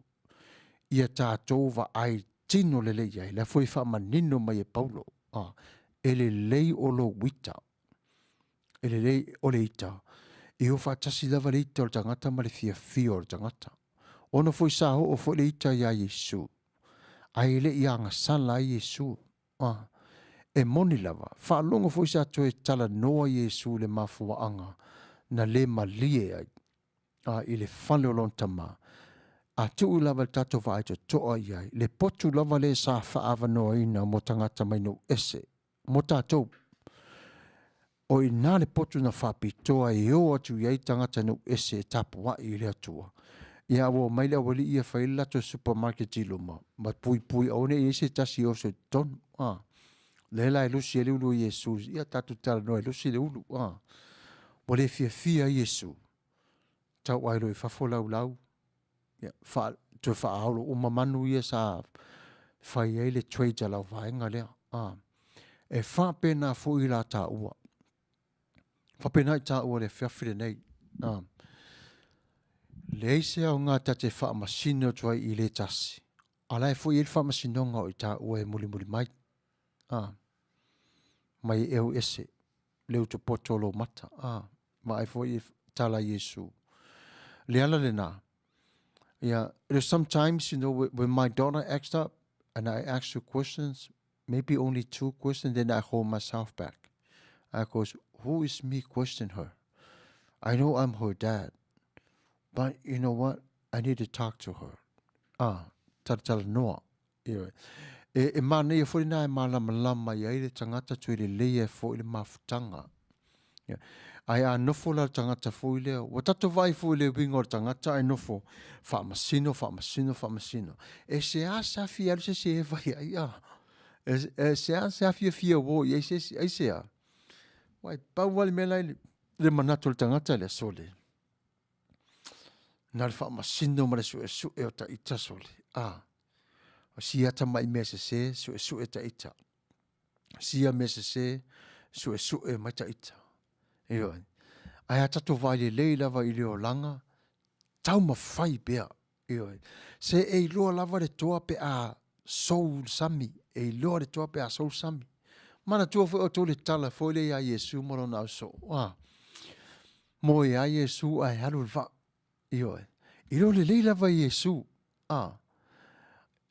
ia tatou vaai tino lelei ai, lea foi e faamanino mai e Paulo, a, e lelei o lou ita, e lelei o le ita, e o faatasi lava le ita o le tagata ma le fiafia o le tagata. Ona foi sa oo foi le ita iā Iesu, ae le i agasala ai Iesu. A, e moni lava, faalogo foi sa toe talanoa Iesu i le mafuaaga na le malie ai a, i le fale o lona tama. A tuu lava i le tatou vaai totoa i ai, le potu lava lea sa faaavanoaina mo tagata mai nuu ese, mo tatou. O i ina le potu na faapitoa e o atu i ai tagata nuu ese e tapuai i le Atua. Ia ua omai le aualii ia fai ai le latou supermarket i luma ma puipui aua ne i i ai se tasi e oso i totonu. A. Lea la e lusi ai le ulu o Iesu, ia tatou talanoa e lusi le ulu. A. Ua le fiafia ai Iesu, tauai loa i fafo laulau, ia, faa, toe faaolo uma manu ia sa fai ai le trade a lau vaega lea. A. E faapena foi la taua. Faapena i taua i le afiafi lenei. A. Leai se aoga ta te faamasino atu ai i le tasi, a la e foi i ai le faamasinoga o i taua e mulimuli mai. A. Mai e eu ese le utupoto o lou mata. A. Vaai foi i tala a Iesu. Le ala lena, yeah, sometimes, you know, when my daughter acts up and I ask her questions, maybe only two questions, then I hold myself back. I goes, who is me question her? I know I'm her dad, but you know what? I need to talk to her. Ah, talatalanoa. Ioe. E, e manaia foi lena e malamalama i ai le tagata toe lelei ai foi le mafutaga. Ia. Ae a nofo la le tagata foi lea, ua tatou vaai foi i le uiga o le tagata ae nofo faamasino, faamasino, faamasino. E seasea fia alu se isi e fai ai, a. E, e seasea fiafia uo i ai se isi, aisea? Uai, pau lava le mea la i le manatu o le tagata lea, sole. Na o le faamasino ma le suesue o ta ita sole. A, o sia tamai mea sese, suesue ta ita. Sia mea sese, suesue mai ta ita. Ioe. Ae a tatou vaai lelei lava i le olaga, taumafai pea. Ioe. Se e iloa lava le toa pe a sou le sami, e iloa le toa pe a sou le sami. Manatua foi outou le tala foi lea ia Iesu ma lona ausoo. A, moe ai Iesu ae alu le vaa. Ioe. Iloa lelei lava e Iesu, a,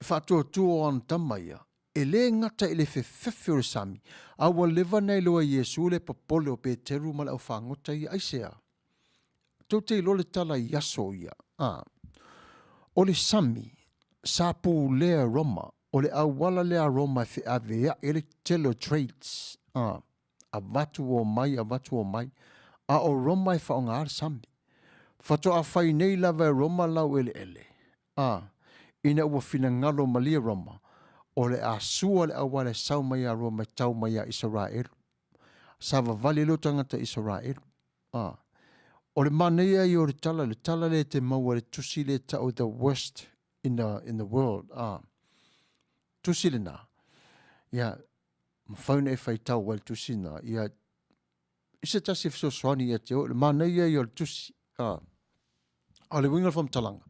faatuatua o ana tama ia, e le gata i le fefefe o le sami, a ua leva ona iloa e Iesu le popole o Peteru ma le aufagota ia. Aisea? Tou te iloa le tala i aso ia, a, o le sami sa pulea e Roma, o le auala lea a Roma e feaveai ai le tele o trades, a, avatu omai, avatu omai, a o Roma e faaaoga le sami. Faatoa fai nei lava e Roma laueleele, a, ina ua finagalo malie Roma, o le a sua le auala e sau mai ia Roma e tau mai ia Isaraelu. Savavali ai lea o tagata Isaraelu. A, o le manaia ia o le tala, le tala lea e te maua i le tusi lea e tau The Worst in the, in the World. A, tusi lena, ia, mafai ona e faitau ai le tusi lena, ia, i se tasi e fesoasoani ia te oe, le manaia ia o le tusi. A, a o le uiga o le faamatalaga,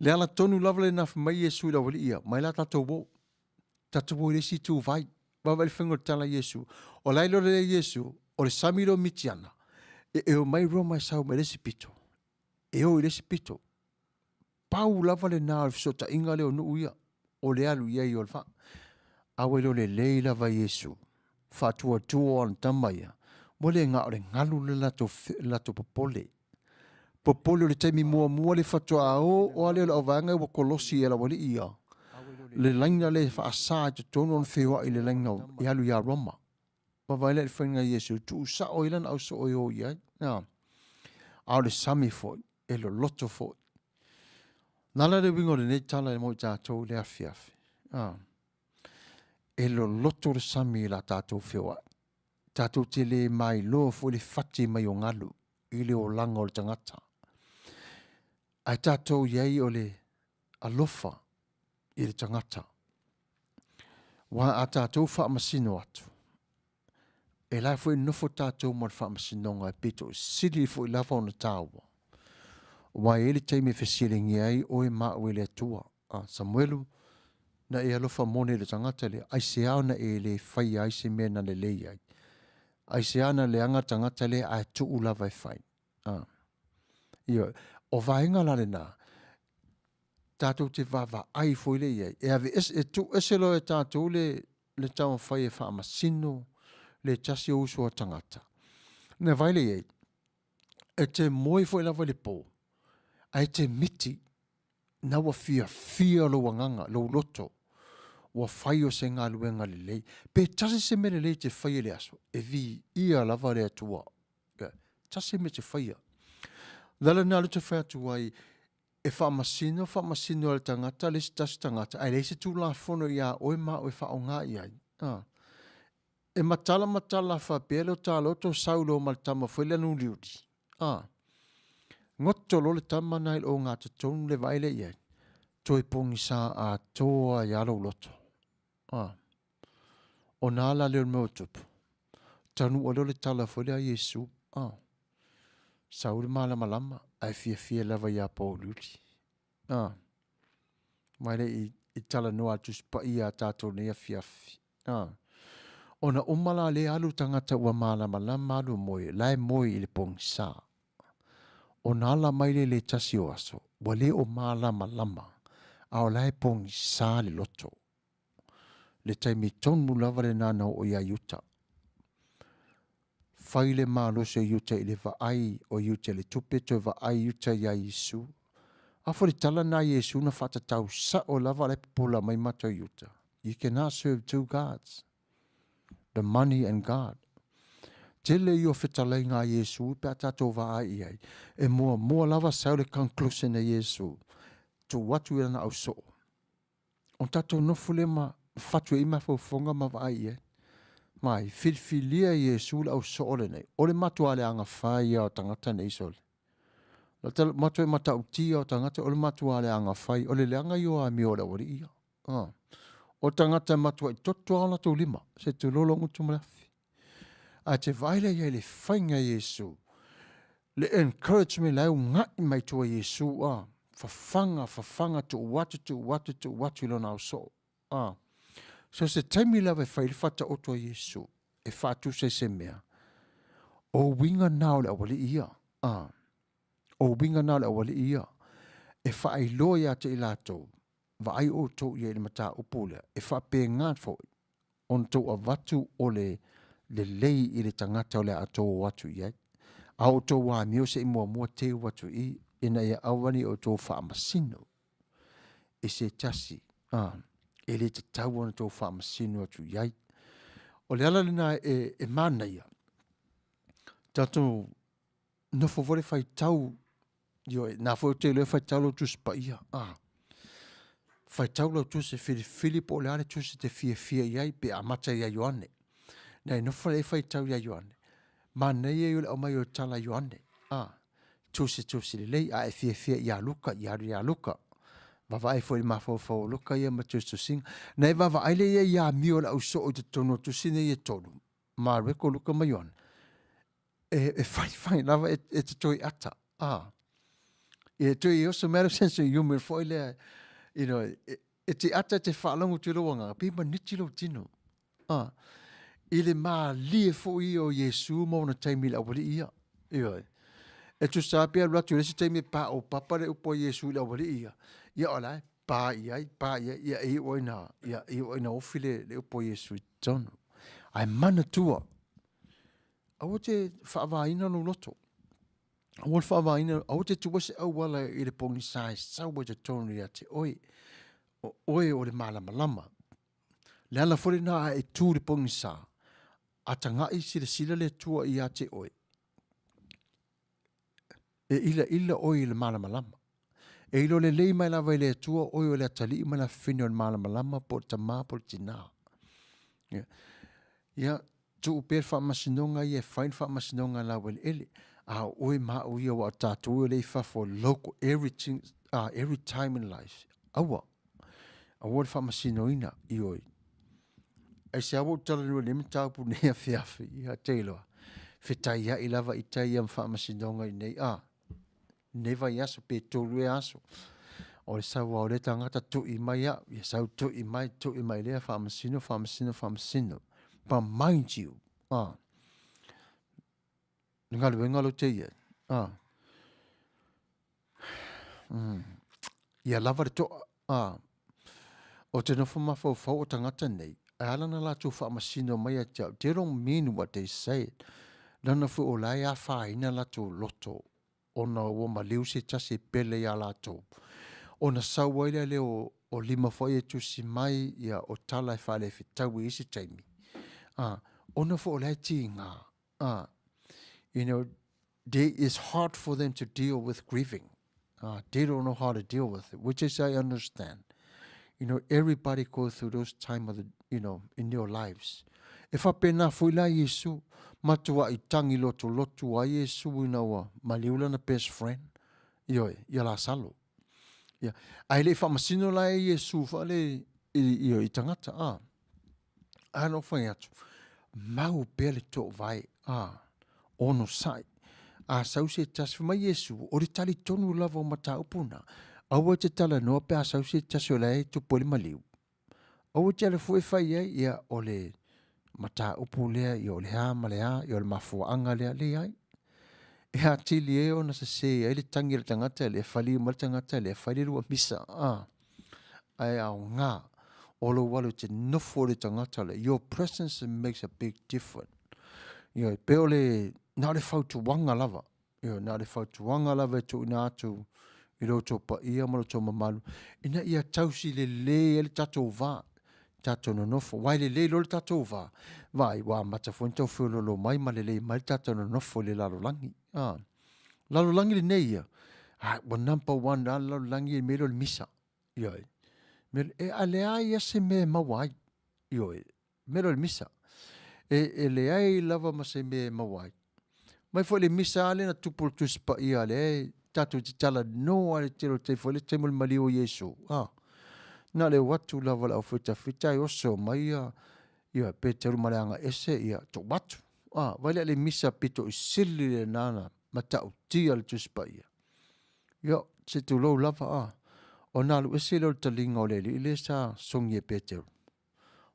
le ala tonu lava lena fai mai Iesu i le aualii ia, mai la tatou o. Tatou o i le isi ituvai. Vaavaai i le faiga o le tala a Iesu. O la e iloa lelei e Iesu, o le sami lea o Mitiana, e, e omai Roma e sau mai le isi pito, e o i le isi pito. Pau lava lena o le fesootaiga lea o nuu ia, o le alu i ai o le vaa. A ua iloa lelei lava e Iesu, faatuatua o ana tama ia, ua le na o le galu le latou, le latou popole. Popole o le taimi muamua le faatoa oo lava lea o le auvaega ua kolosi e le aualii ia le laina lea e faasa i totonu ona feoai i le laina e alu ia Roma. Vaavaai la i le faiga a Iesu, tuusao ai lana ausoo e o i ai. A o le sami foi, e loloto foi. Na ala le uiga o lenei tala mo i tatou i le afiafi. A, e loloto le sami i la tatou feoai. Tatou te le mailoa foi le fati mai o galu i le olaga o le tagata. Ae tatou i ai o le alofa i le tagata. Aua a tatou faamasino atu, e la foi e nofo tatou ma le faamasinoga e pito sili foi lava ona taua. Aua e i ai le taimi e fesiligia ai oe ma au e le Atua. A, Samuelu, na e alofa moni i le tagata lea, aisea na e le faia ai se mea na lelei ai? Aisea na leaga le tagata lea ae tuu lava e fai? A. Ioe. O vaega la lena, tatou te vaavaai foi lea i ai, e ave ese, e tuu ese loa e tatou le, le taumafai e faamasino le tasi o uso a tagata. Na vaai lea i ai, e te moe foi lava i le po, ae e te miti, na ua fiafia lou agaga, lou loto, ua fai o se galuega lelei. Pe tasi se mea lelei e te faia i le aso, e viia lava le Atua. Tasi le mea e te faia. O le ala lena o lea ou te fai atu ai, e faamasino faamasino e le tagata le isi tasi tagata, ae leai se Tulafono ia oe ma au e faaaoga i ai. A. E matala matala faapea lea o ta loto sau loa ma le tama foi lea na uliuli. A. Goto loa le tama na i le ogatotonu le vaai lea i ai. Toe pogisa atoa ai lava lou loto. A. Ona a la lea o le mea ua tupu? Taunuu loa le tala foi lea a Iesu. A. Sau le malamalama ae fiafia lava ia pouliuli. A. Mai le i, i talanoa a le Tusi Paia a tatou nei afiafi. A. Ona uma la lea alu tagata ua malamalama alu moe, la e moe i le pogisa. Ona ala mai lea i le tasi o aso, ua le o malamalama, a o la e pogisa le loto. Le taimi tonu lava lena na oo ia Iuta. Fai le malosi o Iuta i le vaai o Iuta i le tupe, toe vaai Iuta iā Iesu. A foi le tala lena a Iesu na faatatau sao lava la e popola mai matou Iuta. You cannot serve two gods, the money and God. Tele ia o fetalaiga a Iesu pe a tatou vaai i ai. E muamua lava sau le conclusion a Iesu, tuu atu i lana ausoo. Ona tatou nofo lea ma fatu ai mafaufauga ma vaai i ai. Mai, filifilia e Iesu le ausoo lenei. O le matua leaga fai ia o tagata nei sole. O le matua matautia o tagata, o le matua leaga fai. O le leaga ia o amio o le aualii ia. Ah. O tagata e matuai toto lava o latou lima, se tulou lou gutu ma le afi. Ae te vaai lea i ai i le faiga e Iesu, le encouragement la e uga'i mai tua Iesu, a, fafaga, fafaga, tuu atu, tuu atu, tuu atu i lona ausoo. A. So se taimi lava e fai le faataoto a Iesu, e faatusa i se mea, o uiga na o le aualii ia. A. O uiga na o le aualii ia. E faailoa ia te i latou, vaai outou i ai i le mataupu lea, e faapena foi ona tou avatu o le lelei i le tagata o le a outou o atu i ai. A outou amio se i muamua teu atu i i, ina ia aua ne i outou faamasino i se tasi, a, e le tatau ona outou faamasino atu i ai. O le ala lena e, e manaia, tatou nofo foi le faitau Ioe, na foi ou te iloa e faitau lau Tusi Paia. Ah. Faitau lau tusi filifili po o le a le tusi te fiafia i ai pe amata ia Ioane. Na e nofo e faitau ia Ioane. Manaia ia o le aumai o tala Ioane. Ah. Tusi tusi lelei a e fiafia ia Luka, ia ia Luka. Vaavaai foi i le mafaufau o Luka ia ma tusitusiga. Na e vaavaai lea ia ia amio o le ausoo i totonu o tusi nei e tolu. Mareko, Luka ma Ioane. E, e faifai lava e, e te toe ata. Ah. E toe i oso mea sense of humor foi lea. You know, e, e te ata te whaalongo tu lou agaga, pe maniti lou tino. Ah. I le mālie foi ia o Iesu ma ona taimi i le aualii ia. Ioe. E tusa pe alu atu i le isi taimi e pā o papa le upu a Iesu i le aualii ia. Ia o la e. Pa i ai, pa i ai, ia e iu ai na, ia e iu ai na ofi le, le upu a Iesu i totonu. Ae manatua, aua te faavaina lou loto. Aua le faavaina, aua te tuua se auala i le pogisa e sau ai totonu ia te oe. O oe o le malamalama. Le ala foi lena a e tu i le pogisa, a tagai silasila le Atua ia te oe, e ilaila oe i le malamalama. E iloa lelei mai lava e le Atua oe o le atalii ma le afafine o le malamalama po o le tamā po o le tinā. Ia, ia tuu pea le faamasinoga ia e fai le faamasinoga i laueleele, a o oe ma au ia aua o tatou ia o lea i fafo local everything, every time in life. Aua, aua le faamasinoina, ioe. Aisea ua ou talanoa i lenei mataupu i lenei afiafi? Ia, te iloa, fetaiai lava ita ia ma faamasinoga i nei, a, lenei vaiaso pe tolu ea aso. O le sau lava o lea tagata tui mai au, ia sau tui mai, tui mai lea, faamasino, faamasino, faamasino. But mind you, a, le galuega lea ou te i ai, a, mm, ia lava le toa, a, o te nofo mafaufau o tagata nei, e ala na latou faamasino mai ia te au, they don't mean what they say. Leaga foi o la e afaina latou loto ona ua maliu se tasi e pele iā latou. Ona sau ai lea leo o lima foi e tusi mai, ia o tala e faalefetaui i isi taimi. A, ona foi o la e tiga, a, you know, they, it's hard for them to deal with grieving. They don't know how to deal with it, which is I understand. You know, everybody go through those time of the, you know, in your lives. E faapena foi la Iesu, matuai tangi lotolotu ai Iesu ina ua maliu lana best friend, ioe, ia Lasalo. Ia, ae le i faamasino la e Iesu faale i, i, i tagata, a. A na ou fai atu, mau pea le toovae, a, onosai. A sau se tasi, fai mai Iesu, o le talitonu lava o mataupu na, aua e te talanoa pe a sau se tasi o la e tupu ai le maliu. Aua e te alu fua e fai ai, ia, o le mataupu lea, ia o le a ma le a, ia o le mafuaaga lea, leai. E atili ai ona sese ai le tagi a le tagata lea, faliu mai le tagata lea, fai le lua misa, a. Ae aoga o lou alu e te nofo i le tagata lea, your presence makes a big difference. Ioe, pei o le, na o le fautuaga lava, ioe, na o le fautuaga lava e tuuina atu i lo outou paia ma lo outou mamalu, ina ia tausi lelei ai le tatou va, tatou nonofo. Aua e lelei loa le tatou va, vaai, ua amata foi ona tau feoloolo mai ma lelei mai le tatou nonofo i le lalolagi. A, lalolagi lenei ia, a, ua number one lava le lalolagi i le mea lea o le misa. Ioe. Me, e, a leai lava se mea e maua ai. Ioe. Mea lea o le misa. E, e leai lava ma se mea e maua ai. Mai foi le misa lava lea na tupu i le Tusi Paia lea e tatou te talanoa i le tele o taimi foi le taimi o le maliu o Iesu. A, na o le o atu lava o le aufeitafita e oso mai ia, ia Peteru ma le aga ese, ia tuu atu. A, vaai lea i le misa pito i sili lena na matautia le Tusi Paia. Ia, se tulou lava, a. Ona alu ese lea o le taliga o le alii lea sa sogi e Peteru.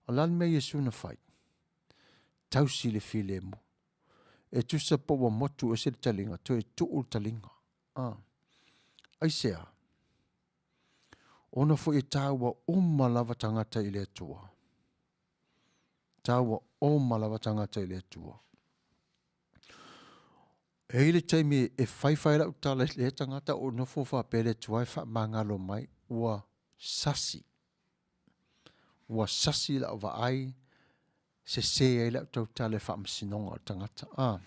O le a le mea Iesu na fai? Tausi le filemu. E tusa po ua motu ese le taliga, toe tuu le taliga. A. Aisea? Ona foi e tāua uma lava tagata i le Atua. Tāua uma lava tagata i le Atua. E i ai le taimi e faifai ai lau tala i lea tagata o nofo faapea le Atua e faamagalo mai, ua sasi. Ua sasi lau vaai, sese ai lau tautala i le faamasinoga o le tagata. A,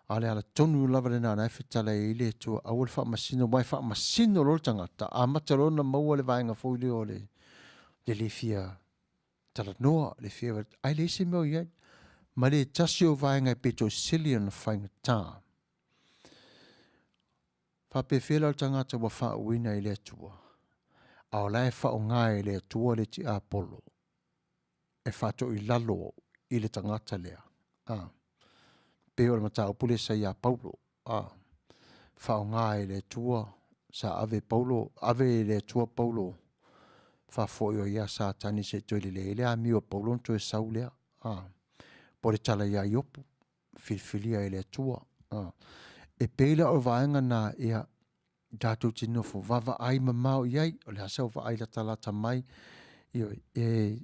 a o le ala tonu lava lena na e fetalai ai le Atua, aua le faamasino, aua e faamasino loa le tagata, amata loa ona maua le vaega foi lea o le, le le fia talanoa, le fia, ae leai se mea o i ai. Ma le tasi o vaega e pito sili ona faigata. Faapefea la o le tagata ua faauuina i le Atua, a o la e faaaoga e le Atua le tiapolo e faatoilalo i le tagata lea. A, pei o le mataupu lea sa ia Paulo. A, faaaoga e le Atua, sa ave Paulo, ave e le Atua Paulo faafoi ai ia Satani se i toe lelei ai le amio a Paulo ona toe sau lea. A, po o le tala ia Iopu, filifilia e le Atua. A, e pei la o vaega na, ia, Tatou te nofo vaavaai mamao i ai, o le a sau vaai latalata mai, ioe, e,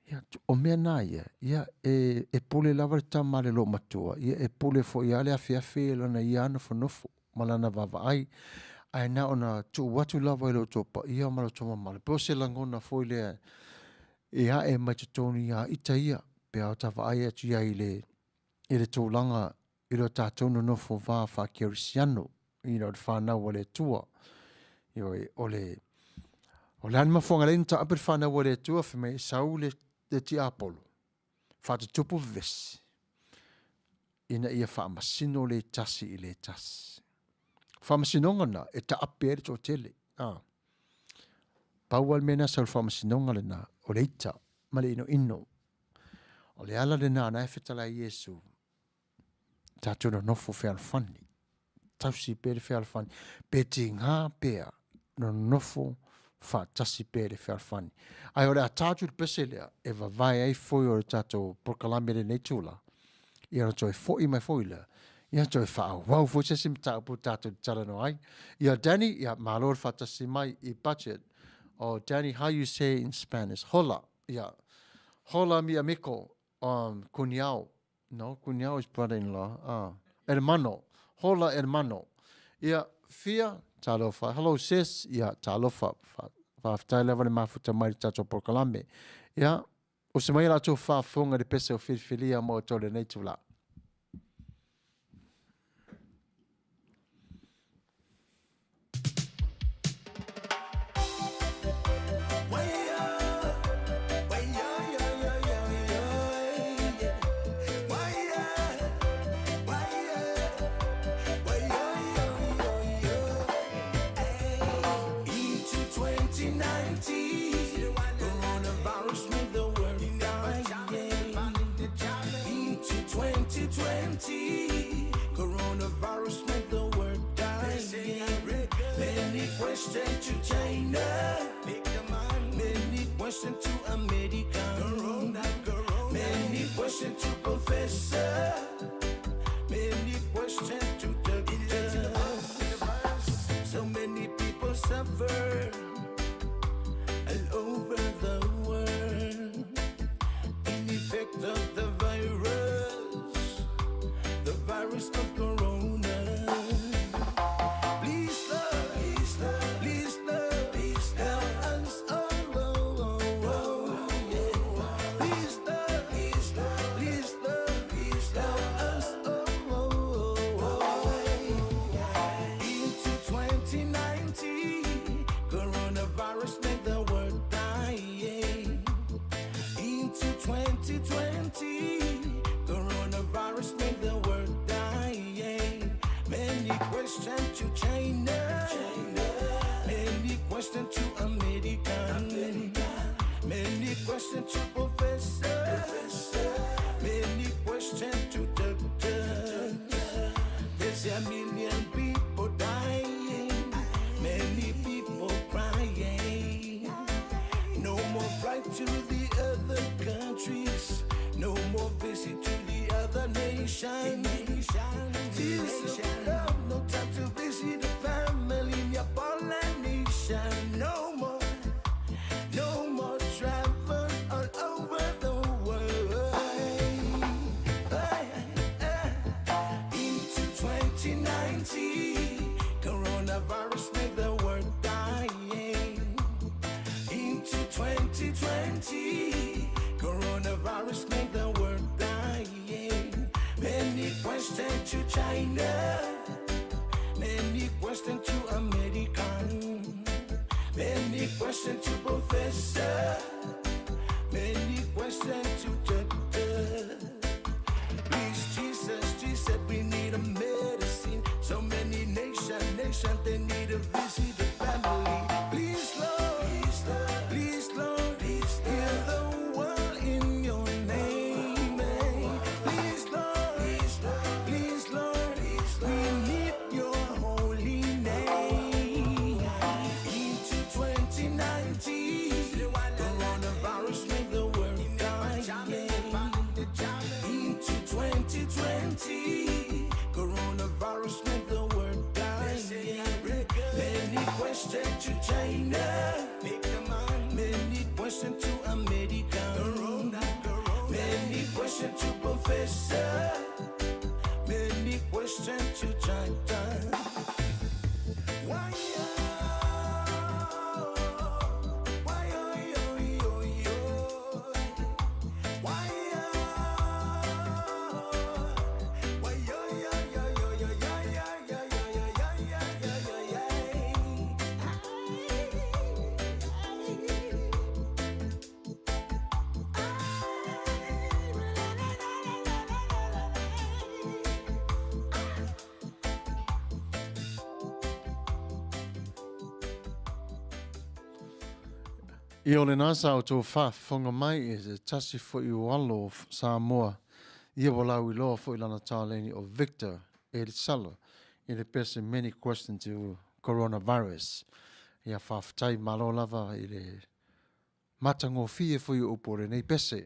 ia, o mea na ia, ia, e, e pule lava le tama a le loomatua, ia, e pule foi lava le afeafe i lana ia nofonofo ma lana vaavaai, ae na ona tuu atu lava i lo outou paia ma lo outou mamalu, pe o se lagona foi lea e ae mai totonu ia ita ia, pe a ta vaai atu i ai i le, i le tulaga i lo tatou nonofo va faakerisiano, you know, le fanau a le Atua. Ioe, o le, o le a le mafuaaga e ala ai ona taape le fanau a le Atua, fai mai e sau le, le tiapolo, faatutupu vevesi, ina ia faamasino le tasi i le tasi. Faamasinoga na e taape ai le toatele. Ah. Pau lava le mea na sau i le faamasinoga lena, o le ita ma le inoino. O le ala lena na e fetalai Iesu, tatou nonofo fealofani, tausi pea le fealofani, pe tiga pea, nonofo faatasi pea le fealofani. Ae o le a ta atu le pese lea e vavae ai foi o le tatou polokalame i lenei itula, ia ona toe foi mai foi lea, ia toe faaauau foi se isi mataupu tatou te talanoa ai. Ia Danny, ia malo le faatasi mai i budget. Oh Danny, how you say in Spanish? Hola. Ia. Hola mi amigo. Cunhao. No, cunhao is brother-in-law. Ah, hermano. Hola hermano. Ia, Fia, talofa. Hello sis. Ia, talofa. Faafetai lava le mafuta mai i le tatou polokalame. Ia, usi mai la outou faafofoga i le pese o filifilia mo outou i lenei itula. Ia o lena sa outou faafofoga mai i se tasi foi o alo o Samoa ia ua lauiloa foi lana taleni o Victor Elisala i le pese Many Questions to Coronavirus. Ia faafetai malo lava i le matagofie foi o upu o lenei pese.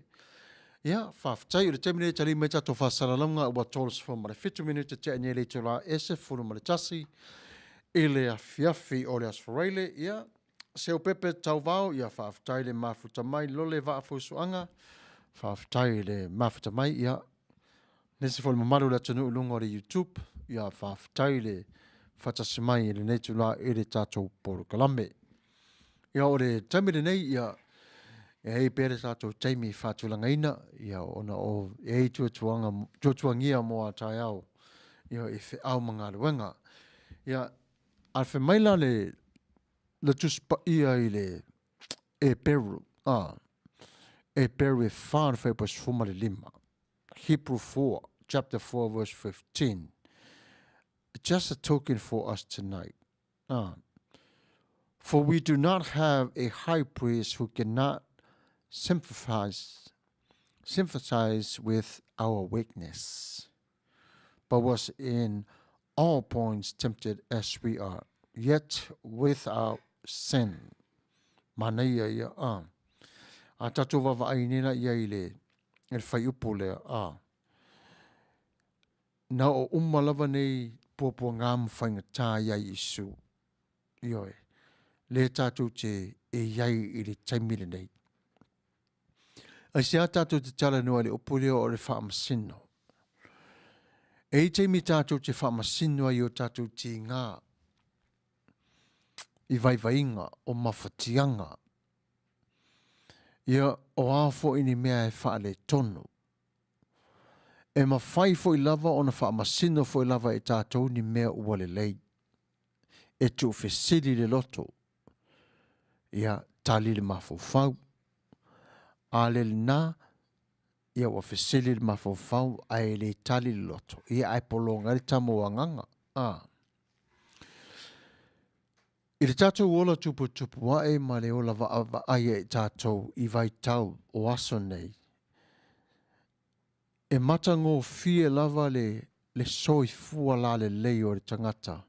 Ia, faafetai o le taimi lenei e tali mai tatou faasalalauga ua 37 minute tea nei le itula e 11 i le afiafi o le Aso Faraile. Ia, Seupepe Tauvao, ia faafetai le mafuta mai lole vaa fusuaga, faafetai le mafuta mai, ia nisi foi o le mamalu o le atunuu i luga o le YouTube, ia faafetai le faatasi mai i lenei itula i le tatou polokalame. Ia o le taimi lenei, ia e ai pea le tatou taimi faatulagaina, ia ona o e ai tuatuaga, tuatuagia mo a taeao, ia i feau ma galuega. Ia, a fai mai la le le Tusi Paia i le Eperu, a, Eperu e 4 le fuaiupu 15, Hebrew 4, chapter 4 verse 15. Just a token for us tonight. Ah. For we do not have a high priest who cannot sympathize, sympathize with our weakness, but was in all points tempted as we are, yet without sin. Manaia ia, a. A tatou vaavaai nei la ia i le, i le fuaiupu lea, a. Na o uma lava nei puapuagā ma faigata ia Iesu. Ioe, lea tatou te e i ai i le taimi lenei. Aisea tatou te talanoa i le upu lea o le faamasino? E i taimi tatou te faamasino ai i o tatou tigā, i vaivaiga, o mafatiaga, ia, o a foi ni mea e faaletonu. E mafai foi lava ona faamasino foi lava e tatou ni mea ua lelei. E tuufesili le loto, ia tali le mafaufau. A le lena, ia ua fesili le mafaufau ae le tali le loto, ia ae pologa ai le tama o agaga. A. I le tatou ola tuputupu ae ma le ola vaavaai e tatou i vaitau o aso nei, e matagofie lava le le soifua lalelei o le tagata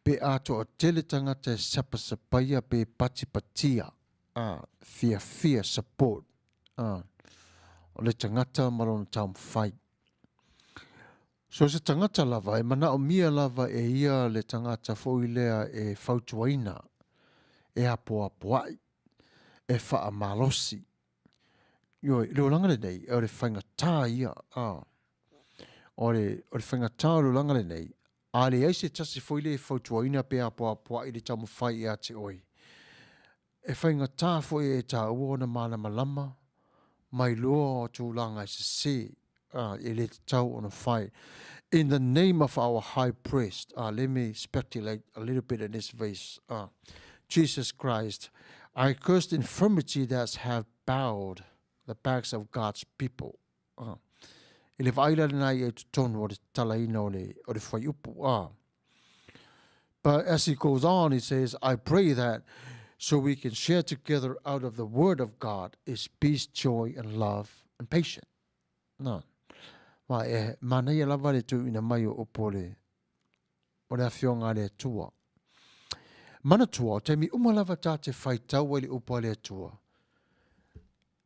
pe a toatele tagata e sapasapaia pe patipatia, a, fiafia, support, a, o le tagata ma lona taumafai. So se tagata lava e manaomia lava e ia le tagata foi lea e fautuaina, e apoapoai, e faamalosi. Ioe, i le olaga lenei, o le faigata ia, a, o le, o le faigata o le olaga lenei, a leai se tasi foi lea e fautuaina pe apoapoai i le taumafai ia te oe, e faigata foi e taua ona malamalama ma iloa o tulaga e sese, a, e le tatau ona fai. In the name of our high priest, let me speculate a little bit in this verse, Jesus Christ, I curse the infirmity that have bowed the backs of God's people. I le vaai la lena ia i totonu o le tatalaina o le, o le fuaiupu. But as he goes on, he says, I pray that so we can share together out of the word of God is peace, joy, and love, and patience. Nā. Ma e manaia lava le tuuina mai o upu o le, o le afioga a le Atua. Manatua, o taimi uma lava tā te whaitau ai le upu a le Atua.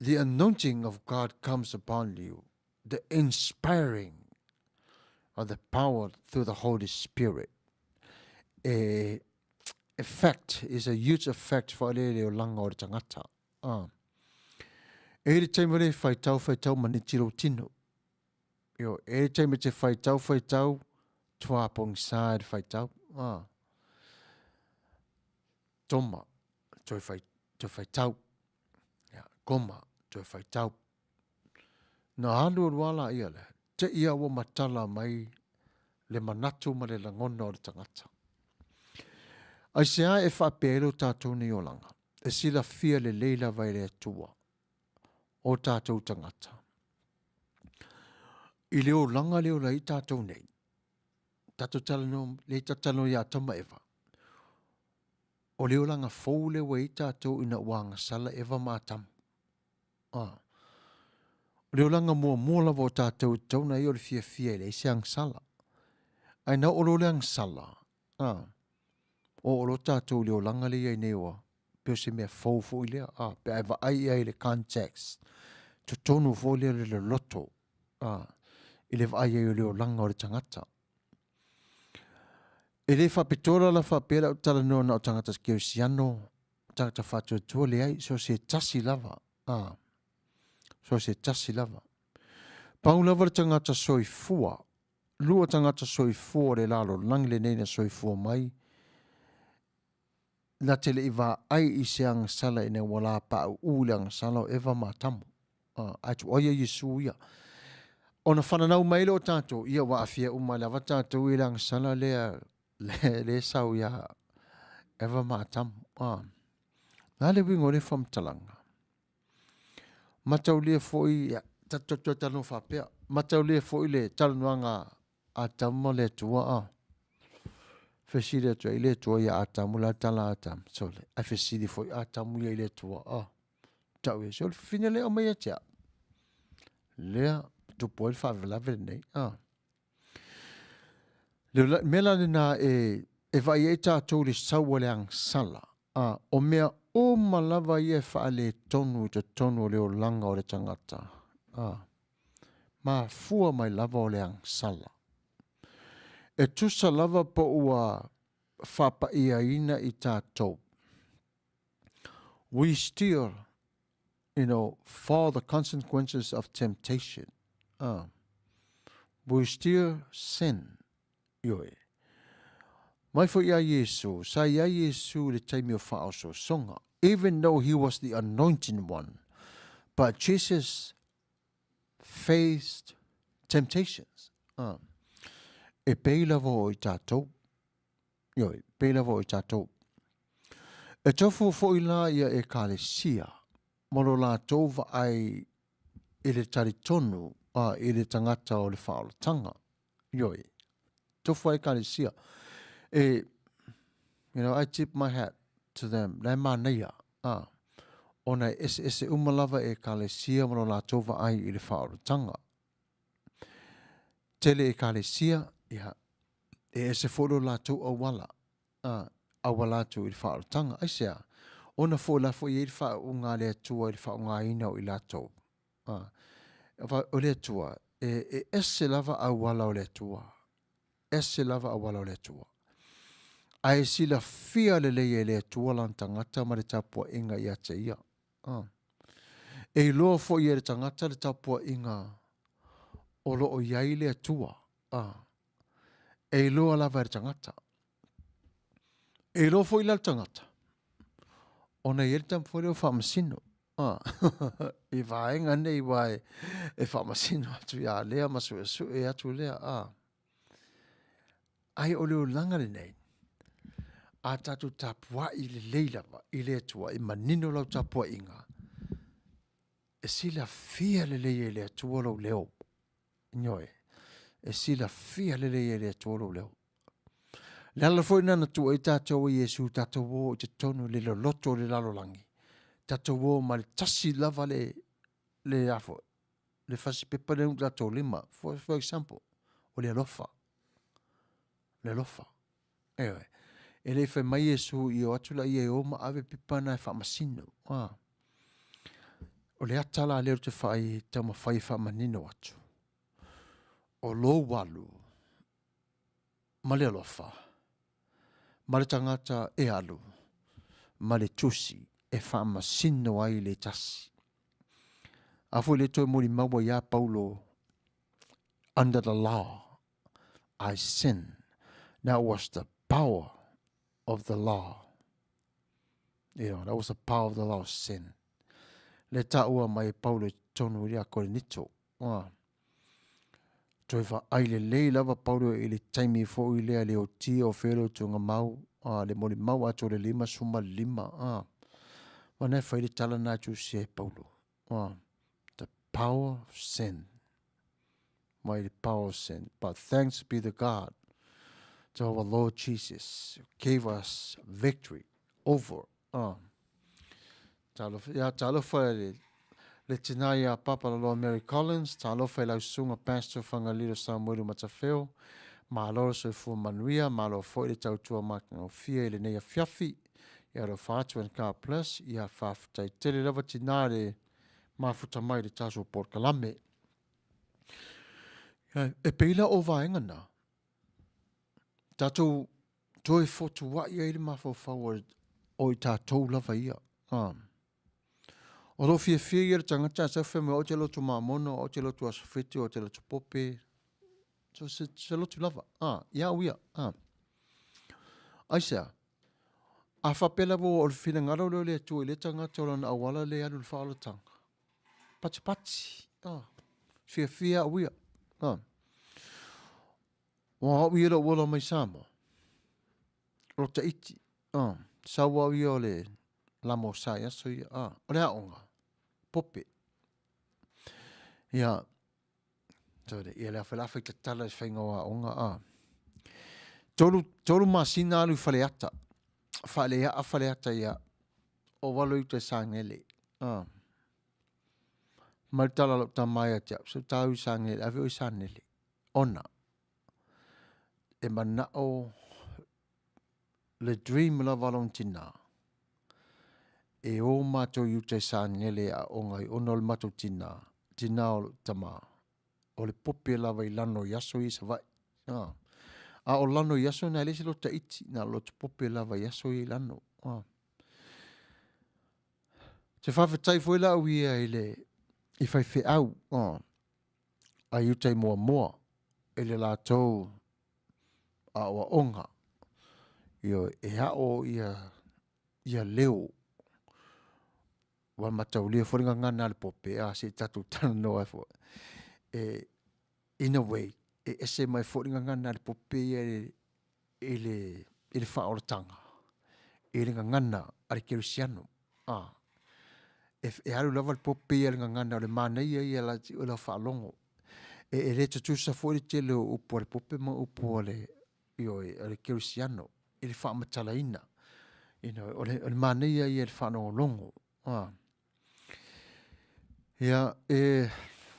The anointing of God comes upon you, the inspiring of the power through the Holy Spirit. E effect is a huge effect for le le olaga o le tagata. Ah. E le taimi le whaitau, whaitau ma ni tiro tino. Io, e le taimi te whaitau, whaitau, tuapongisa e le whaitau. Ah. Toma, toe whai, toe whaitau. Ia, koma, toe whaitau. Na alu alu a la ia lea, te ia ua matala mai le manatu ma le lagona o le tagata. Aisea e faapea ai lo tatou nei olaga, e silafia lelei lava e le Atua o tatou tagata. I le olaga le ola ai tatou nei, tatou talanoa, le tatou talanoa ia Atama Eva. O le olaga fou lea ua i ai tatou ina ua agasala Eva ma Atamu. A. O le olaga muamua lava o tatou e tatau ona i ai o le fiafia e leai se agasala. Ae na oo loa le agasala, a, oo loa tatou i le olaga lea e i ai nei ua pei o se mea fou foi lea, a, pe a e vaai i ai i le context, totonu foi lea o le loloto, a, i le vaai ai o le olaga o le tagata. E le faapitoa la la faapea lau talanoa na o tagata kerisiano, tagata faatuatua, leai, so o se tasi lava, a, so o se tasi lava. Pau lava le tagata soifua, lua tagata soifua o le lalolagi lenei na soifua mai, na te le i vaai i se agasala ina ua lapaauuu i le agasala o Eva ma Atamu. Ae tuuaia Iesu ia. Ona fananau mai lea o tatou, ia ua aafia uma lava tatou i le agasala lea le sau ia Eva ma Atamu. Ah. Na le uiga o le faamatalaga. Mataulia foi, ia, tatou toe talanoa faapea, mataulia foi le talanoaga a Atamu ma le Atua, a. Fesili atu ai le Atua ia Atamu, la tala a Atamu, sole, ae fesili foi Atamu ia i le Atua, a. Tau ia, sole, fafine lea aumai ia te au. Lea, tupu ai le faalavelave lenei, a. Le mea la lena e, e vaai ai tatou i le sau a le agasala, a, o mea uma lava ia e faaletonu i totonu o le olaga o le tagata, a, mafua mai lava o le agasala. E tusa lava po ua faapaiaina i tatou. We still, you know, fall the consequences of temptation. We still sin. Ioe. Mai foi ia Iesu, sa i ai Iesu i le taimi o faaosoosoga. Even though he was the anointed one, but Jesus faced temptations. E pei lava o i tatou. Ioe, pei lava o i tatou. E tofu foi la ia Ekalesia ma lo latou vaai i le talitonu a i le tagata o le faaolataga. Ioe, tofu ai Ekalesia. E, you know, I tip my hat to them. La e manaia, a, ona e eseese uma lava Ekalesia ma lo latou vaai i le faaolataga. Tele Ekalesia, ia, e ese foi lo latou auala, a, auala atu i le faaolataga. Aisea? Ona foi la foi i ai le faauuga a le Atua i le faaaogaina o i latou. A, o le Atua, e, e ese lava auala o le Atua. Ese lava auala o le Atua. Ae silafia lelei e le Atua lana tagata ma le tapuaiga ia te ia. A. E iloa foi e le tagata le tapuaiga o lo o i ai le Atua. A. E iloa lava e le tagata. E iloa foi la le tagata, ona e i ai le tama foi lea o Faamasino. A. I vaega nei aua e, e faamasino atu ia lea ma suesue atu lea. A. Ai o le olaga lenei, a tatou tapuai lelei lava i le Atua, e manino lau tapuaiga, e silafia lelei e le Atua lou leo. Ioe, e silafia lelei e le Atua lou leo. Le ala foi lena na tuu ai tatou e Iesu, tatou o i totonu i le loloto o le lalolagi, tatou o ma le tasi lava le, le a foi, le fasipepa lea i tatou lima, for example, o le alofa. Le alofa. Ioe. E le i fai mai Iesu i o atu laia e o ma ave pepa na e faamasino. Ah. O le ata la lea ou te vaai e taumafai e faamanino atu. O lou alu ma le alofa ma le tagata e alu ma le tusi e faamasino ai le tasi. A foi le toe molimau ia Paulo under the law I sin. That was the power of the law. You know, that was the power of the law of sin. Le taua mai e Paulo i totonu i a Korinito. Ah. Toe vaai lelei lava Paulo i le taimi foi lea le otia o felo i tugamau, ah, le molimau atu o le 55. Ah. Wana e fai le tala na tusi e Paulo. Ah. The power of sin. Mai the power of sin. But thanks be to God, to our Lord Jesus, who gave us victory. over. Ah. Talofa, ia, talofa le, le tina ia Papa Laloa Mary Collins, talofa i lau susuga Pastor Fagalilo Samuelu Matafeo, malo le soifua manuia, malo foi le tautua matagofie i lenei afiafi. Ia alofa atu and God bless. Ia faafetai tele lava tina le mafuta mai i le tatou polokalame. E pei la o vaega na, tatou toe fotuai ai le mafaufau o i tatou lava ia. Ah. O lo fiafia ia le tagata a fai mai ou te lotu Mamona, ou te lotu Aso Fiti, ou te lotu Pope. So se, se lotu lava. Ah, ia au ia. Ah. Aisea, a faapea lava ua o le finagalo lea o le Atua i lea tagata o lona auala lea e alu i le faaolataga. Patipati. Ah. Fiafia au ia. Ah. Ua au ia lou ola mai Samoa. O Tahiti. Ah. Sau au ia o le lama o sa i aso ia. Ah. O le aoga. Pope. Ia. Sorry. Ia le afa la tatala i whainga o aoga. Ah. Tolu, tolu masina alu i Faleata. Whaalea a Faleata ia. O walo i te sangele. Ah. Mai tala lou tama ia te au, so tau i Sanele, ave o i Sanele. Ona, e manao le dream lava lona tina, e o matou i uta i Sanele a onga i ona o le matou tina, tina o lou tama, o le pope lava i lano i aso ia i Savaii. A, a o lano i aso na e leai se loto iti, na o le loto pope lava i aso ia i lano. A. Te faafetai foi la au ia i le i faifeau a a i uta i Moamoa i le latou aoaoga ioe e ao ia ia leo ua mataulia foi le gagana a le pope a se i tatou talanoa ai foi e in a way e ese mai foi le gagana a le pope ia i le i le faaolataga i le gagana a le kerisiano. A, e, e alu lava le pope ia le gagana o le manaia ia la o lau faalogo. E, e le tutusa foi le tele o upu a le pope ma upu a le, ioe, a le kerisiano i le faamatalaina. You know, o le, o le manaia ia i le faalogologo. A. Ia, e,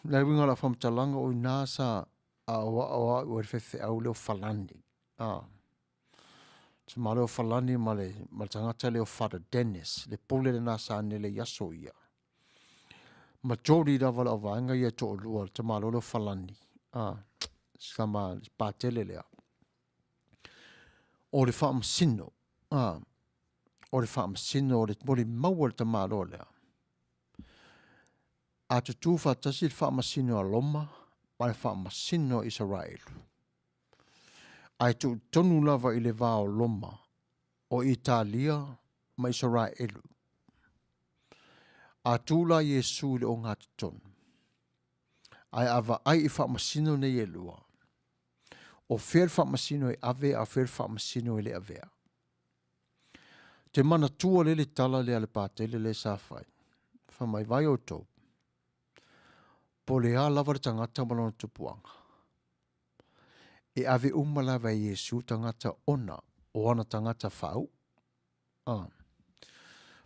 le uiga o lau faamatalaga o i ina sa aoao au e le faifeau lea o Falani. A. Se malo o Falani ma le, ma le tagata lea o Father Dennis, le pule lena sa nele i aso ia. Ma Jody lava le auvaega ia e toalua, le tamalo lea o Falani. A, sama patele lea. O le faamasino, a, o le faamasino, o le molimau a le tamalo lea. A tutū faatasi le faamasino a Roma ma le faamasino a Isaraelu. Ae tuu tonu lava i le va o Roma, o Italia ma Isaraelu. A tū la Iesu i le ogatotonu, ae a vaai i faamasino nei e lua, o fea le faamasino e ave a o fea le faamasino e le avea. Te manatua lea le tala lea a le Patele lea sa fai. Fai mai, vai outou, po le a lava le tagata ma lona tupuaga. E ave uma lava e Iesu tagata ona o ana tagata faau'u. Ah.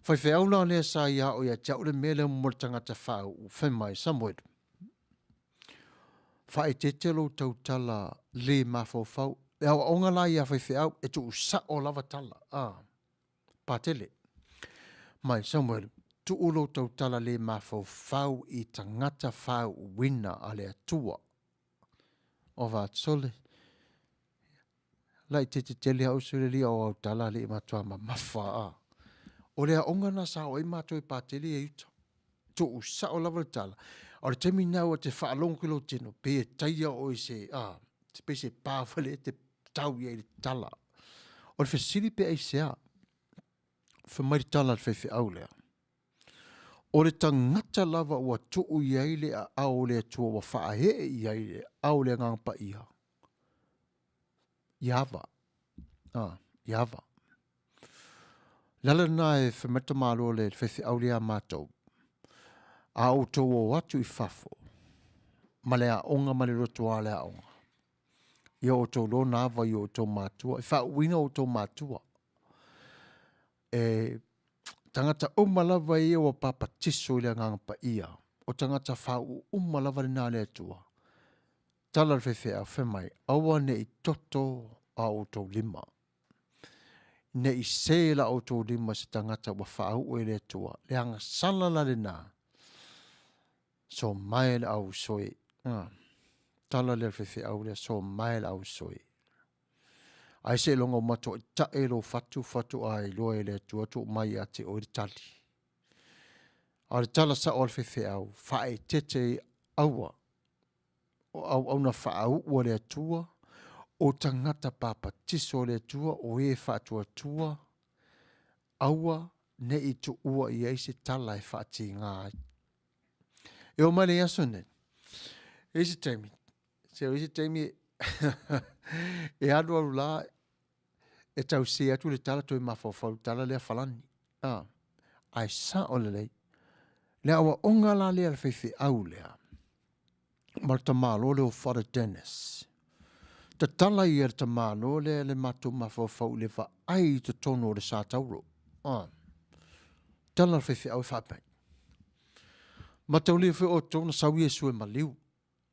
Faifeau la lea sa ia ao ia te au le mea lea mo le tagata faau'u. Fai mai, Samuel, Faaeteete lou tautala le mafaufau. Le aoaoga la ia faifeau e tuusao lava tala. Ah. Patele. Mai Samuel, tuu lou tautala le mafaufau i tagata faauuina a le Atua. O Vatsole, laitete tele au sole lia o au tala le matua mamafa a. O le aoga na sa o ai matou e Patele ia i uta. Tuu sao lava le tala. O le taimi na ua te faalogo ki lou tino, pei e taia oe i se, a, pei se pa fale e te tau ia i le tala. O le fesili pe aisea, fai mai le tala a le faifeau lea. O le tagata lava ua tuu i ai le aao o le Atua ua faaee i ai le aao o le Agaga Paia, ia ava. A, ia ava. Le ala lena e fai mai le tamaloa le faifeau lea a matou, a outou o atu i fafo ma le aoga ma le lotoa le aoga, ia outou loa na ava i outou matua, e faauuina outou matua. E tagata uma lava ia ua papatiso i le Agaga Paia, o tagata faauu uma lava lena a le Atua. Tala a le faifeau, fai mai, aua ne i toto a outou lima, ne i se la outou lima se tagata ua faauu e le Atua. Le agasala la lena, so mae le au soe. Ah, tala lea le faifeau lea, so mae le au soe. Ae seiloga ua matuai tae lou fatu faatoa iloa e le Atua tuu mai ia te oe le tali. A o le tala sao a le faifeau, faaeteete i aua o auauna faauu a le Atua, o tagata papatiso a le Atua, o e faatuatua, aua ne i tuua i ai se tala e faatiga ai. E oo mai le aso nei, e i ai se taimi, se o isi taimi e alu alu la e tau sē atu le tala toe mafaufau i le tala lea falani. A, ae sao lelei. Le aoaoga la lea a le faifeau lea ma le tamaloa lea o Father Dennis. Tatala ia le tamaloa lea le matou mafaufau i le vaai i totonu o le sa tauro. A, tala le faifeau e faapea. Mataulia foi outou na sau Iesu e maliu.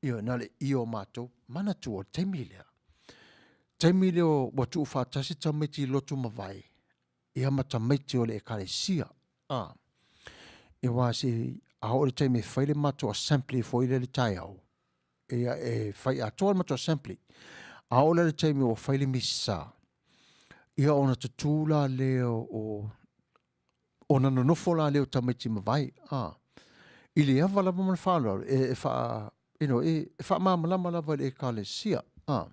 Ioe, na o le io o matou. Manatua, o le taimi lea, taimi lea ua tuufaatasi tamaiti lotu mavae, ia ma tamaiti o le ekalesia. A, aua se a oo i le taimi e fai le matou assembly foi lea i le taeao, ia e fai atoa le matou assembly. A oo la i le taimi ua fai le misa, ia ona tutū la lea o ona nonofo la lea o tamaiti mavae, a, i le ava lava ma le faaaloalo e, e faa, you know, e, e faamalamalama lava i le ekalesia, a,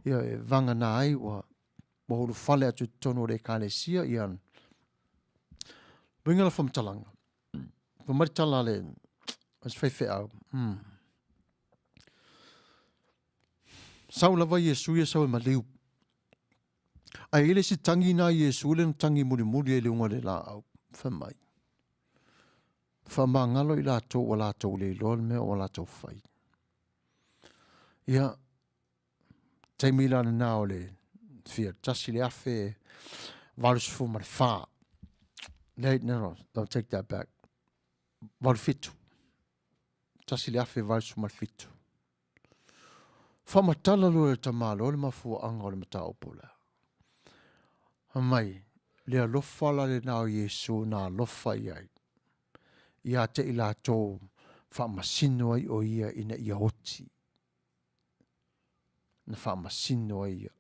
ia e vagana ai ua, ua ulufale atu i totonu o le ekalesia, ia, uiga la faamatalaga, fai mai le tala a le, a se faifeau, mm. Sau lava Iesu ia sau e maliu. Ae i ai le isi tagi na Iesu lea na tagi mulimuli ai i luga o le laau, fai mai, Faamagalo i latou ua latou le iloa le mea ua latou fai. Ia, taimi la lena o le fia tasi le afe valu ma le fa. No, no, no, take that back. 87. 1987. Faamatala loa e le tamaloa le mafuaaga o le mataupu lea. Fai mai, le alofa la lena o Iesu na alofa i ai, ia te i latou faamasino ai o ia ina ia oti. Na faamasino ai ia.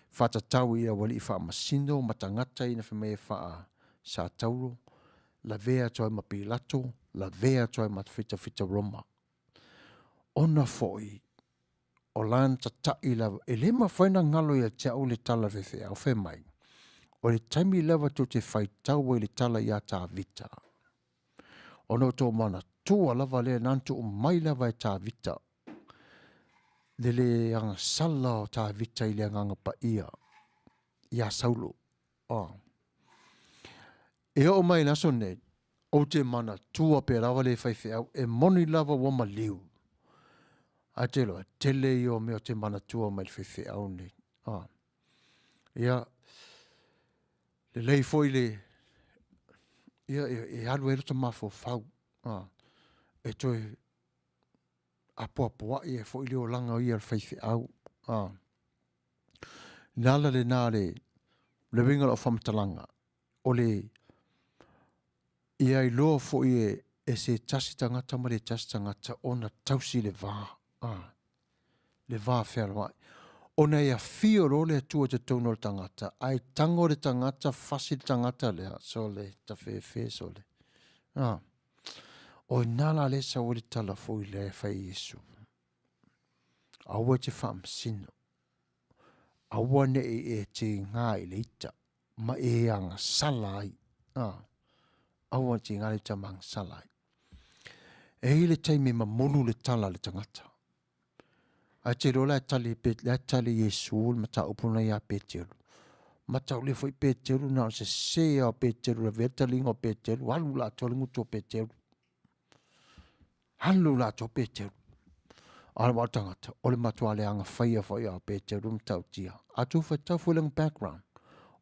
Faatatau i aualii faamasino ma tagata ina fai mai e faa Sa Tauro, lavea atu ai ma Pilato, lavea atu ai ma fitafita Roma. Ona foi o lana tata'i lava, e le mafai ona galo ia te au le tala a le faifeau, fai mai, o le taimi lava tou te faitau ai i le tala ia Tavita, ona outou manatua lava lea na tuu mai lava e Tavita le le agasala o Tavita i le Agaga Paia ia Saulo. Oh. E oo mai i le aso nei, ou te manatua pea lava le faifeau, e moni lava ua maliu. Ae te iloa, tele ia o mea ou te manatua mai le faifeau nei. Oh. Ia, lelei foi le, ia, e, e alu ai lota mafaufau. Oh. E toe apoapoai ai foi le olaga o ia o le faifeau. Oh. Le ala lena le, le uiga o lau faamatalaga, o le ia iloa foi e, e se tasi tagata ma le tasi tagata ona tausi le va, a, le va fealoai. Ona e afio loa le Atua i totonu o le tagata, ae tango le tagata, fasi le tagata lea, sole, tafefe, sole. A, o ina la lea e sau ai le tala foi lea e fai e Iesu. Aua e te faamasino. Aua ne i e tīngā i le ita ma e agasala ai. Ah, aua e tīngā i le ita ma agasala ai. E i le taimi mamulu le tala a le tagata. Ae te iloa la e tali, la e tali Iesu le mataupu na iā Peteru. Mataulia foi Peteru na o se sē o Peteru, lavea le taliga o Peteru, alu la atoa le gutu o Peteru. Alu la atoa Peteru. A le tagata, o le matua leaga faia foi a Peteru matautia. A tu whaitau foi lana background.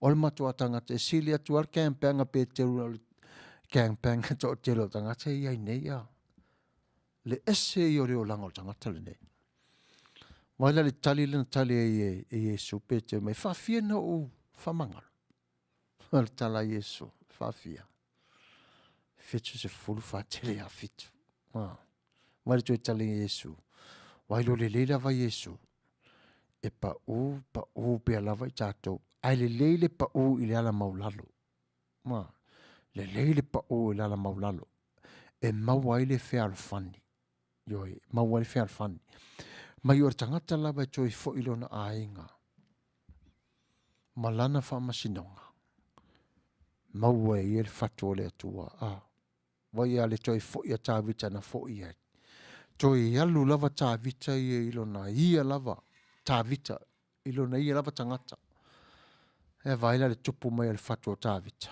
O le matuā tagata e sili atu lava le gangbang a Peteru nai lo le gangbang a toatele o tagata e i ai nei a. Le ese ia o le olaga o le tagata lenei. Vaai la le tali lea na tali ai e Iesu Peteru mai, faafia na ou faamagalo. O le tala a Iesu, faafia. 70 faatele ia fitu. Ah. Vai le toe tali a Iesu. Vai lo lelei lava Iesu. E pau, pau pea lava i tatou. Ae lelei le pau i le ala maulalo. Ma, lelei le pau i le ala maulalo. E maua ai le fealofani. Ioe, e maua ai le fealofani. Mai o le tagata lava e toe foi i lona aiga ma lana faamasinoga, maua e ia le fatu o le Atua. A, vai a le toe foi a Tavita na foi ai. Toe alu lava Tavita ia i lona ia lava Tavita, i lona ia lava tagata. E vaai la le tupu mai o le fatu o Tavita.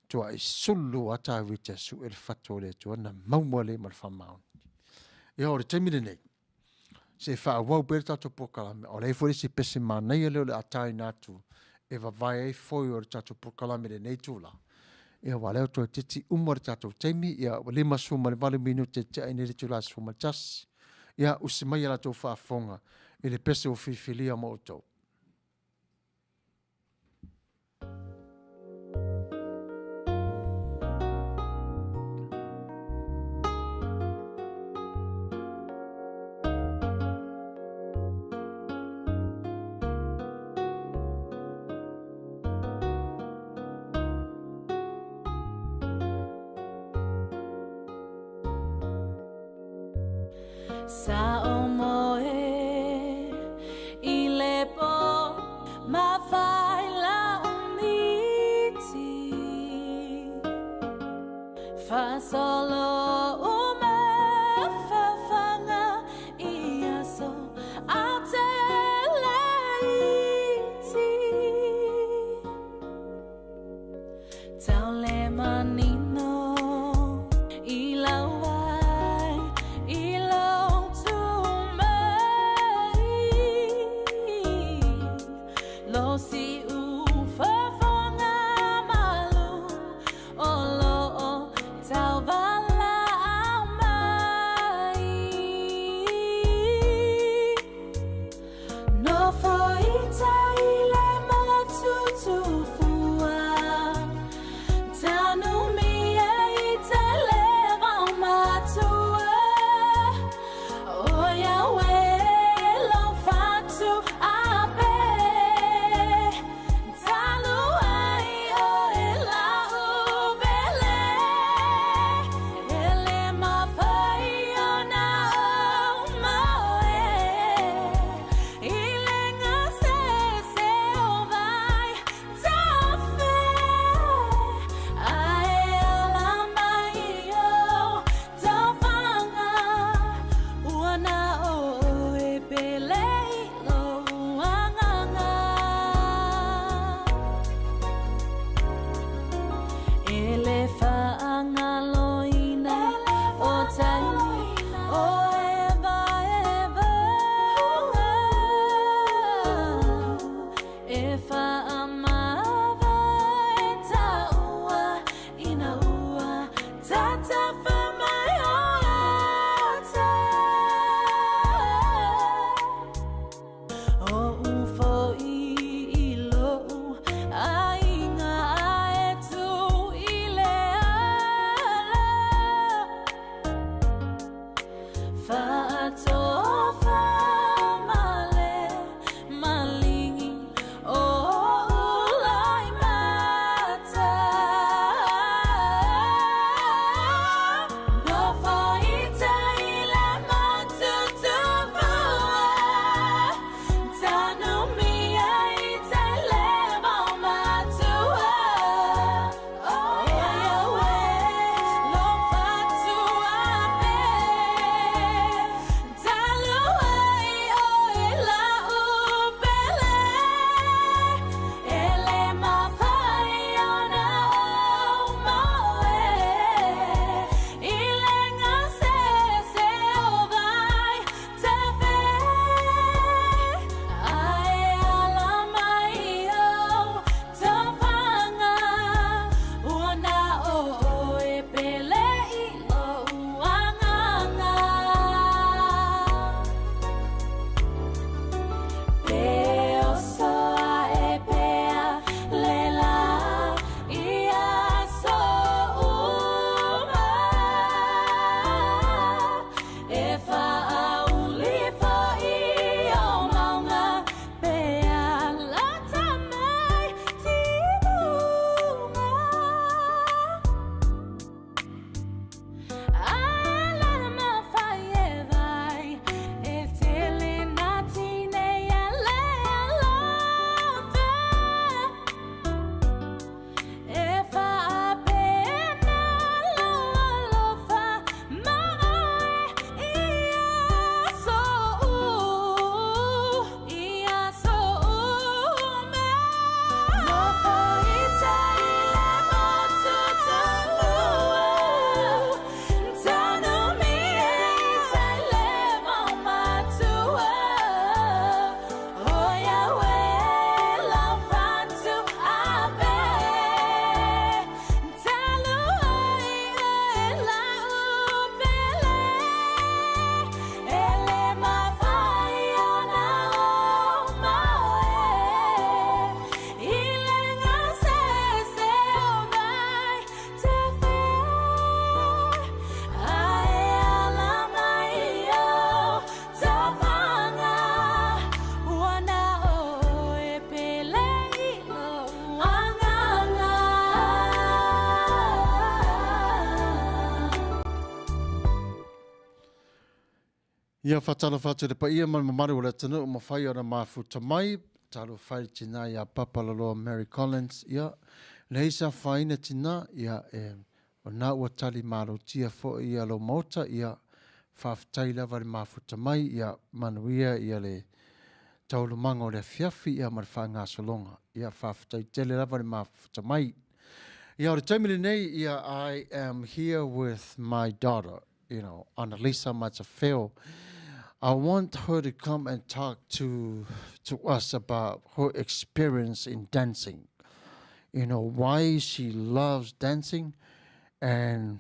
Tuai sulu a Tavita e sue le fatu o le Atua na maua lea ma le faamaoni. Ia o le taimi lenei, se i faaauau pea le tatou polokalame. O le a foi le isi pese manaia lea o le a taina atu e vavae ai foe o le tatou polokalame i lenei itula. Ia aua o lea ua toeitiiti uma le tatou taimi, ia ua 58 minute e tea ai nei le itula e 11. Ia usi mai a la outou faafofoga i le pese ua filifilia mo outou. Sa o moe i le po ma fai la umiti Fasolo uma fafanga i aso a te leiti Tau le manino i lau ai i lou tumau. Ia, faatalofa atu i le paia ma le mamalu o le atunuu ua mafai ona mafuta mai. Talofa e le tina ia Papa Laloa Mary Collins, ia, leai se afaina tina, ia, e, o na ua tali malotia foi ia lou maota, ia, faafetai lava le mafuta mai, ia, manuia ia le taualumaga o le afiafi, ia, ma le faagasologa. Ia, faafetai tele lava le mafuta mai. Ia, o le taimi lenei, ia, I am here with my daughter, you know, Analisa Matafeo. I want her to come and talk to to us about her experience in dancing. You know, why she loves dancing and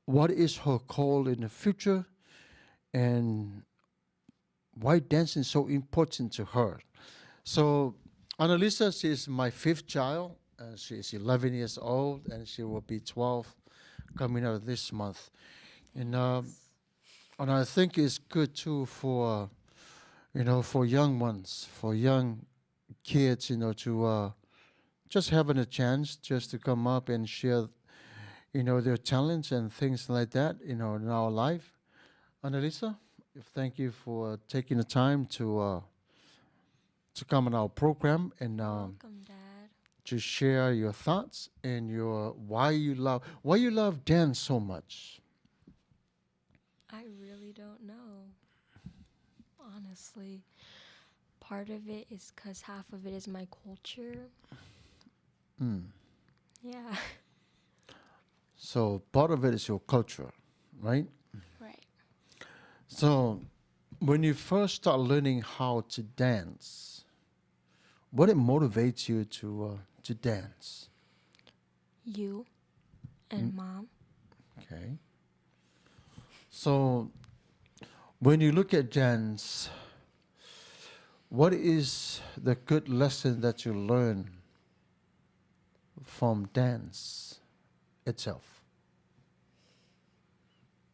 what is her call in the future and why dancing is so important to her. So Analisa, she is my fifth child. And she is 11 years old and she will be 12 coming out this month. And and I think it's good too for you know for young ones, for young kids, you know, to just having a chance just to come up and share, you know, their talents and things like that, you know, in our life. Analisa, thank you for taking the time to to come on our program and Welcome, Dad. to share your thoughts and your why you love dance so much. I really don't know. Honestly, part of it is because half of it is my culture. Yeah. So part of it is your culture, right? Right. So when you first start learning how to dance, what it motivates you to dance? You and Mom. Okay. So when you look at dance, what is the good lesson that you learn from dance itself?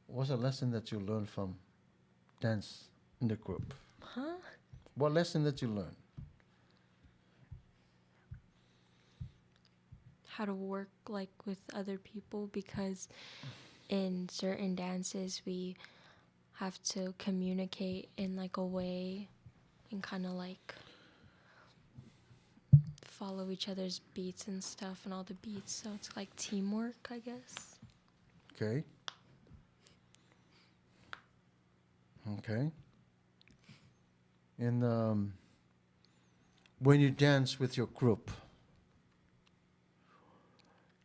What's the lesson that you learn from dance in the group? Huh? What lesson that you learn? How to work like with other people, because in certain dances we have to communicate in like a way and kind of like follow each other's beats and stuff and all the beats, so it's like teamwork, I guess. Okay. Okay. And when you dance with your group,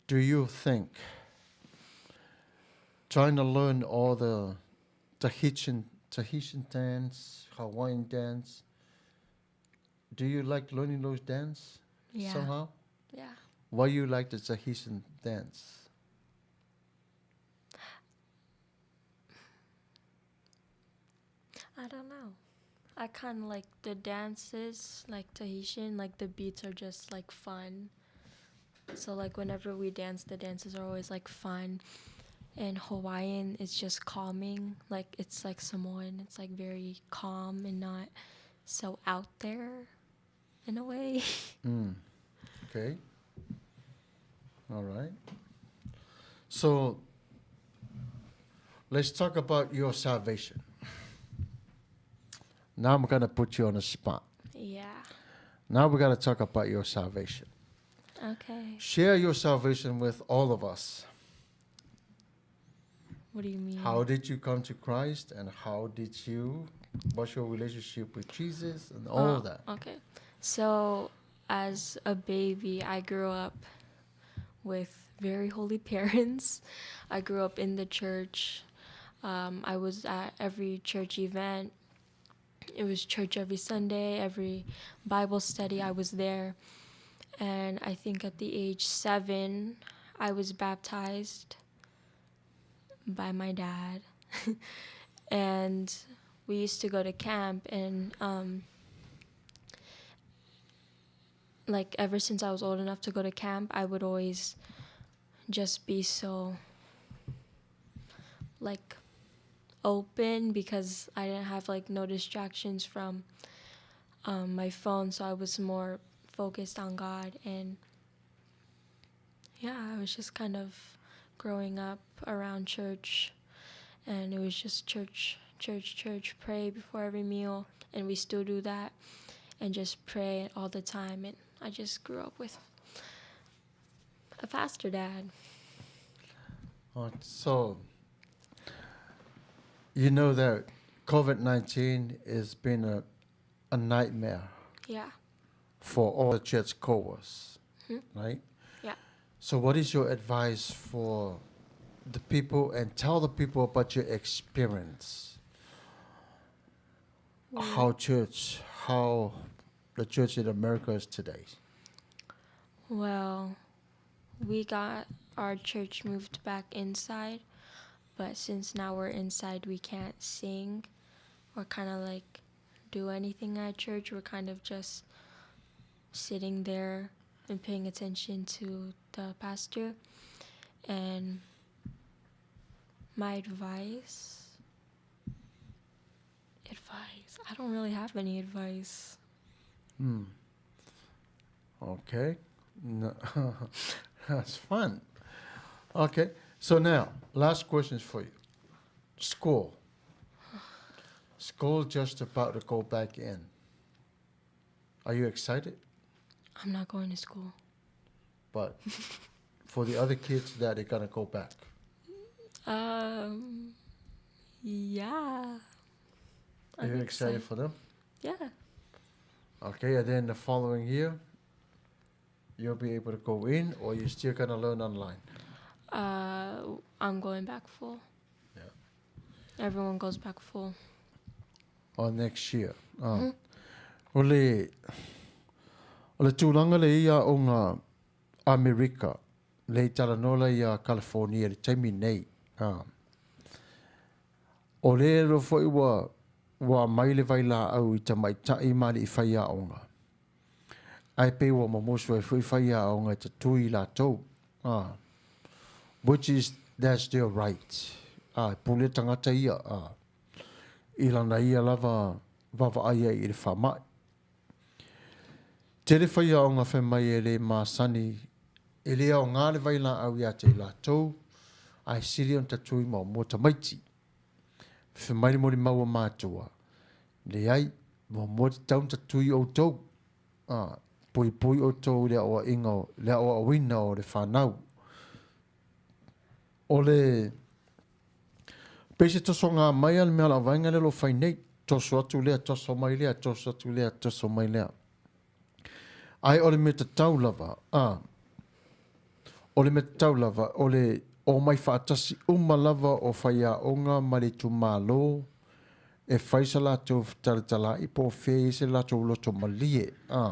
do you think trying to learn all the Tahitian dance, Hawaiian dance, do you like learning those dance Yeah. somehow? Yeah. Why you like the Tahitian dance? I don't know. I kind of like the dances, like Tahitian, like the beats are just like fun. So like whenever we dance, the dances are always like fun. And Hawaiian is just calming. Like it's like Samoan. It's like very calm and not so out there in a way. Okay. All right. So let's talk about your salvation. Now I'm going to put you on the spot. Yeah. Now we got to talk about your salvation. Okay. Share your salvation with all of us. What do you mean? How did you come to Christ, and how did you, what's your relationship with Jesus and all Oh, that? Okay. So as a baby, I grew up with very holy parents. I grew up in the church. I was at every church event. It was church every Sunday, every Bible study, I was there. And I think at the age 7, I was baptized by my dad. And we used to go to camp, and like ever since I was old enough to go to camp, I would always just be so like open, because I didn't have like no distractions from my phone, so I was more focused on God. And yeah, I was just kind of growing up around church, and it was just church, church, church, pray before every meal. And we still do that and just pray all the time. And I just grew up with a pastor dad. Oh, so, you know that COVID 19 has been a, a nightmare. Yeah. For all the church goers, mm-hmm. right? Yeah. So, what is your advice for the people and tell the people about your experience? Mm. How church, how the church in America is today? Well, we got our church moved back inside, but since now we're inside, we can't sing or kind of like do anything at church. We're kind of just sitting there and paying attention to the pastor. And my advice advice. I don't really have any advice. Hmm. Okay. No. That's fun. Okay. So now, last question for you. School. School just about to go back in. Are you excited? I'm not going to school. But for the other kids that are gonna go back. Um, yeah. Are you excited for them? Yeah. Okay, and then the following year, you'll be able to go in, or you're still gonna learn online? Uh, I'm going back full. Yeah. Everyone goes back full. Or next year. Uh. Mm-hmm. O le, o le tūlanga le ia o ngā Amerika, le i talanoa ia California le taimi nei. Uh. O le ero foi ua, ua mai le vai la au i tamaitai ma le i whai aonga. Ae pei ua momosu ai foi faiaoga e tatui i latou, a, which is, that's their right, a, e pule tagata ia, a, i lana ia lava vaavaai ai i le faamai. Tele faiaoga fai mai e le masani, e le aoga le vailaau ia te i latou, ae sili ona tatui muamua tamaiti. Fai mai le molimau a matua, Leai, muamua tatau ona tatui outou, ā, poipoi outou i le aoaiga o, le aoaoina o le whanau. O le, pei se toso ngā mai a le mea la vaenga le lo whai nei, toso atu lea, toso mai lea, toso atu lea, toso mai lea. Ae o le mea tatau lava, ā, o le mea tatau lava, o le omai faatasi uma lava o faiaoga ma le itumalo e fai sa latou fetalatala'i po o fea i ai se latou loto malie, ā,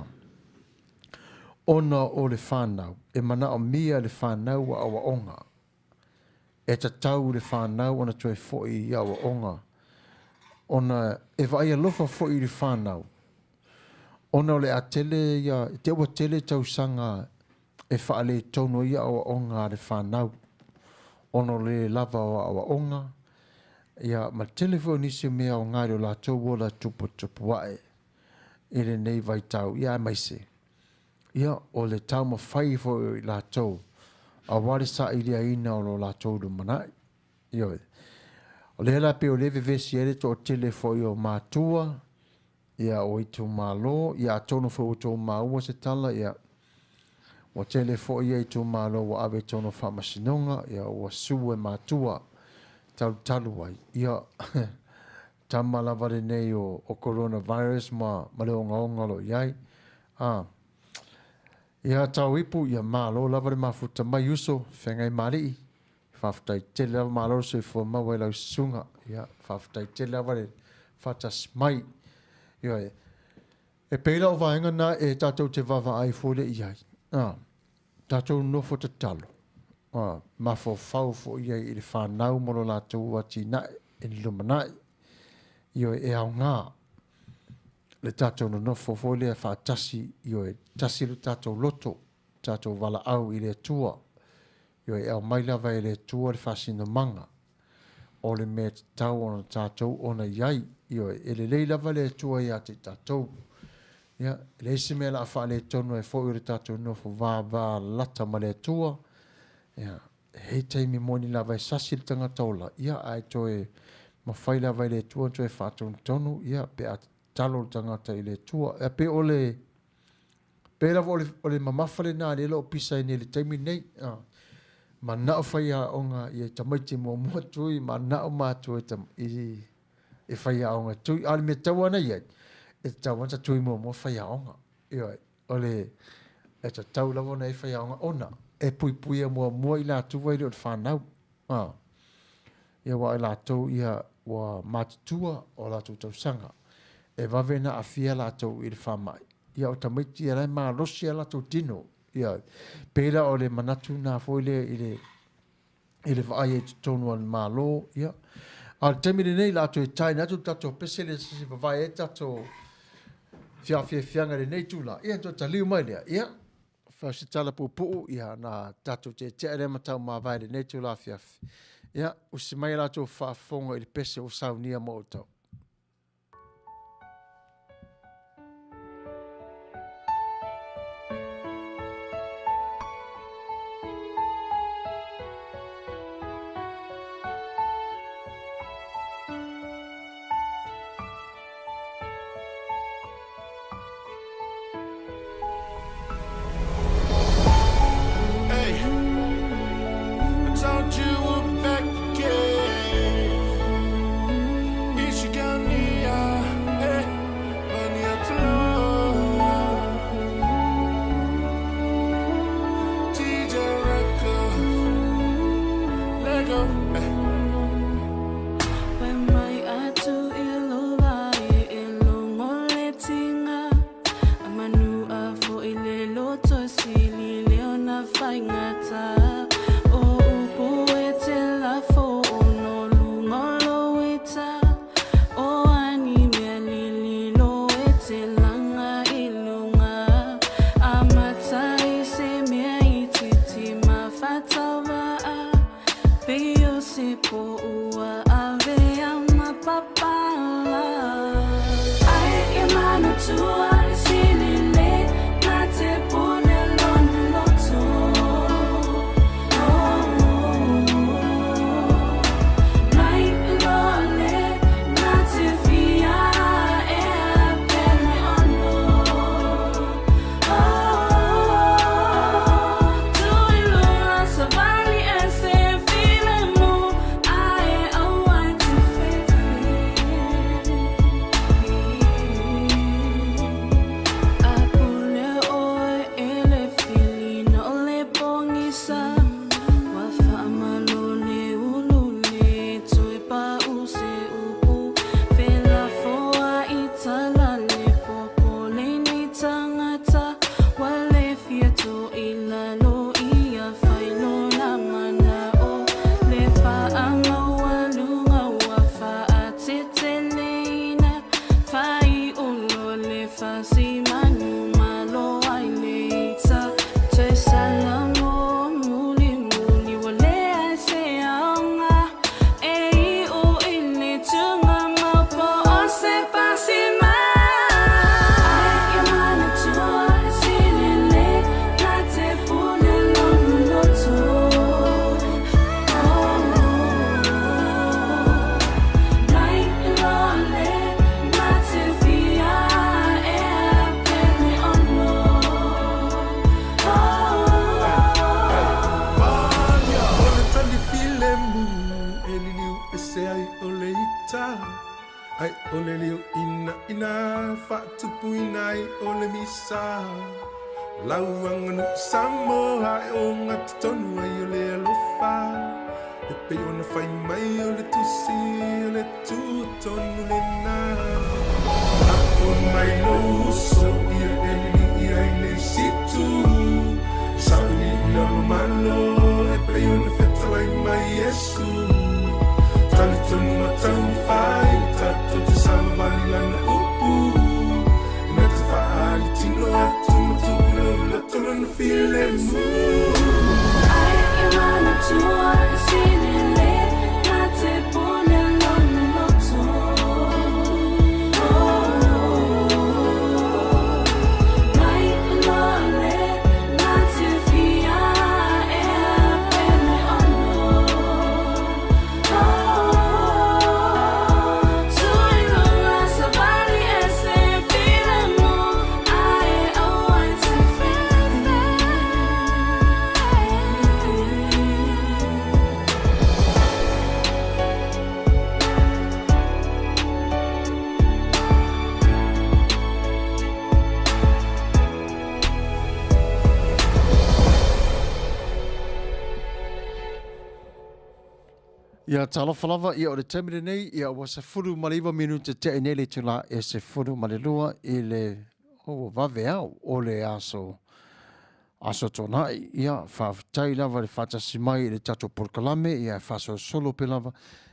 ona o le whanau, e manaomia e le whanau a aoaoga. E tatau i le whanau ona toe fo'i i aoaoga, ona e vaai alofa fo'i i le whanau, ona o le a tele ia, te ua tele tausaga e faaletonu ai aoaoga a le whanau, ona o le lava o aoaoga, ia, ma le tele foi o nisi o mea aoga i lo latou ola tuputupu ae i lenei vaitau, ia aemaise. Ia, o le taumafai foi o i latou, aua le sailiaina o lo latou lumanai. Ioe. O lea la pei o lea e vevesi ai le toatele foi o matua, ia, o itumalo, ia, atonu foi ua tou maua se tala, ia, ua tele foi ia itumalo ua ave i tonu o faamasinoga, ia, ua sue e matua talutalu ai, ia, tama lava lenei o, o coronavirus ma, ma le ogaoga o lo o i ai. A, ia tau ipu, ia malo lava le mafuta mai uso, feagai ma alii, faafetai tele lava malo le soifua maua i lau susuga, ia faafetai tele lava le faatasi mai. Ioe, e pei lau vaega na e tatou te vaavaai foi le i ai, a, tatou nofo tatalo, a, mafaufau foi ai i le whanau mo lo latou atinae i le lumanai. Ioe, e aoga le tatou nonofo foi lea faatasi, ioe, tasi lo tatou loto, tatou valaau i le Atua. Ioe, e aumai lava e le Atua le faasinomaga o le mea tatau ona tatou ona i ai. Ioe, e lelei lava le Atua ia te i tatou. Ia, e leai se mea o le a faaletonu ai foi o le tatou nofo vavalata ma le Atua. Ia, he taimi moni lava e sasi le tagata ola, ia, ae toe mafai lava e le Atua ona toe faatonutonu, ia, pe a tatalo le tagata i le Atua. E pei o le, pei lava o le, o le mamafa lena lea o lo o pisa ai nei i le taimi lenei. A, manao faiaoga ia tamaiti muamua tui, manao matua i, i faiaoga e tui. A o le mea tatau lava ona i ai, e tatau lava ona tui muamua faiaoga. Ioe, o le, e tatau lava ona i ai faiaoga ona e puipuia muamua i latou e le o le fanau. A, ia aua o i latou ia ua matutua o latou tausaga, e vave ona aafia latou i le faamai. Ia o tamaiti ia la e malosi a latou tino. Ia, pei la o le manatu lena foi lea i le i le vaai ai i totonu o le Malo. Ia, a o le taimi lenei, o le a toe taina atu le tatou pese lea se i vavae ai le tatou feafiafiaga i lenei itula. Ia, ona toe taliu mai lea. Ia, fai o se tala puupuu, ia, ona tatou tetea lea ma taumavae i lenei itula afiafi. Ia, usi mai a latou faafofoga i le pese ua saunia mo outou. Ia, talofa lava, ia o le taimi lenei, ia ua 19 minute tea i nei le itula e 12 i le o ua vave ao o le aso aso Toonai. Ia, faafetai lava le faatasi mai i le tatou polokalame, ia e faasolosolo pea lava.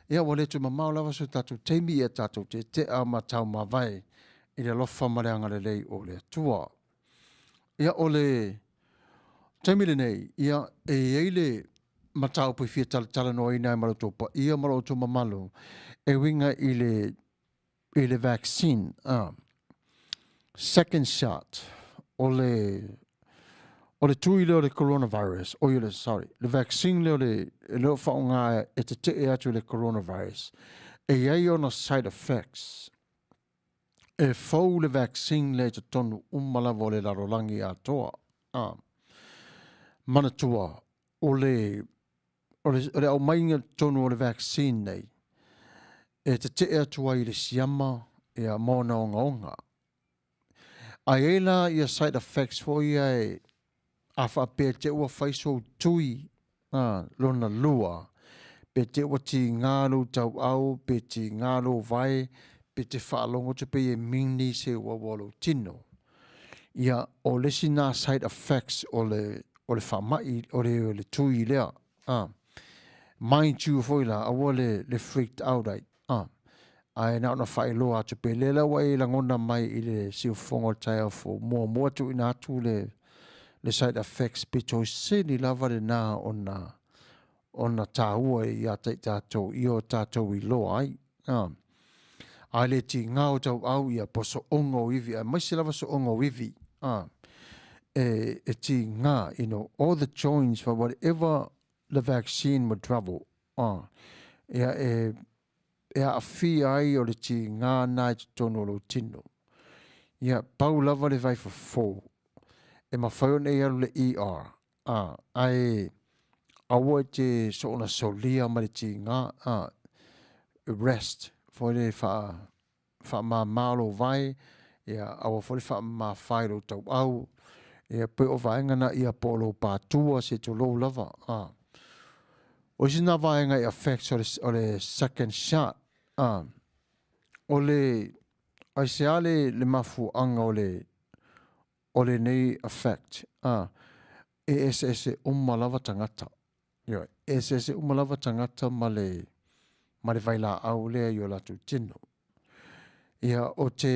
Ia, ua le toe mamao lava so tatou taimi, ia tatou tetea ma taumavae i le alofa ma le agalelei o le Atua. Ia, o le taimi lenei, ia, e i ai le mataupu e fia talatalanoaina ai ma lo outou paia ma lo outou mamalu e uiga i le i le vaccine, second shot, o le o le tui lea o le coronavirus, oi le sorry, le vaccine lea o le lea o faaaoga e tetee atu i le coronavirus, e i ai ona side effects. E fou le vaccine lea i totonu uma lava o le lalolagi atoa. Ah. Manatua, o le, o le, o le aumaiga i totonu o le vaccine nei, e tetee atu ai i le siama ia, ma ona ogaoga. A i ai la ia side effects foi ia e, a faapea te ua fai sou tui a, lona lua, pe te ua tiga lou tauau, pe tiga lou vae, pe te faalogo atu pei e mini se uaua o lou tino. Ia, o le isi na side effects o le, o le faamai, o le, o le tui lea. A. Mind you foi la, aua le, le freaked out ai. A. Ae na ona faailoa atu pe lea la ua e lagona mai i le siufofoga o le taeao fou, muamua tuuina atu le, le side effects pito sili lava lena ona, ona taua ia te i tatou, i o tatou iloa ai. A. Ae le tiga o tauau ia po soonga o ivi, aemaise lava soonga o ivi. A. E, e tiga, you know, all the joints for whatever the vaccine would travel. A. Ia e, e aafia ai o le tiga na i totonu o lou tino. Ia, pau lava le vaifofo e mafai ona e alu le ER. A, ae aua e te soona solia ma le tiga, a, rest, foi le faa, faamāmā lou vae, ia, aua foi le faamamafa i lou tauau, ia, pei o vaega na ia po o lou pātua se tulou lava. A. O isi na vaega e affects o le, o le second shot, a, o le, aisea le, le mafuaaga o le, o lenei effect, a, e eseese uma lava tagata. Ioe, e eseese uma lava tagata ma le, ma le vailaau lea i o latou tino. Ia, o te,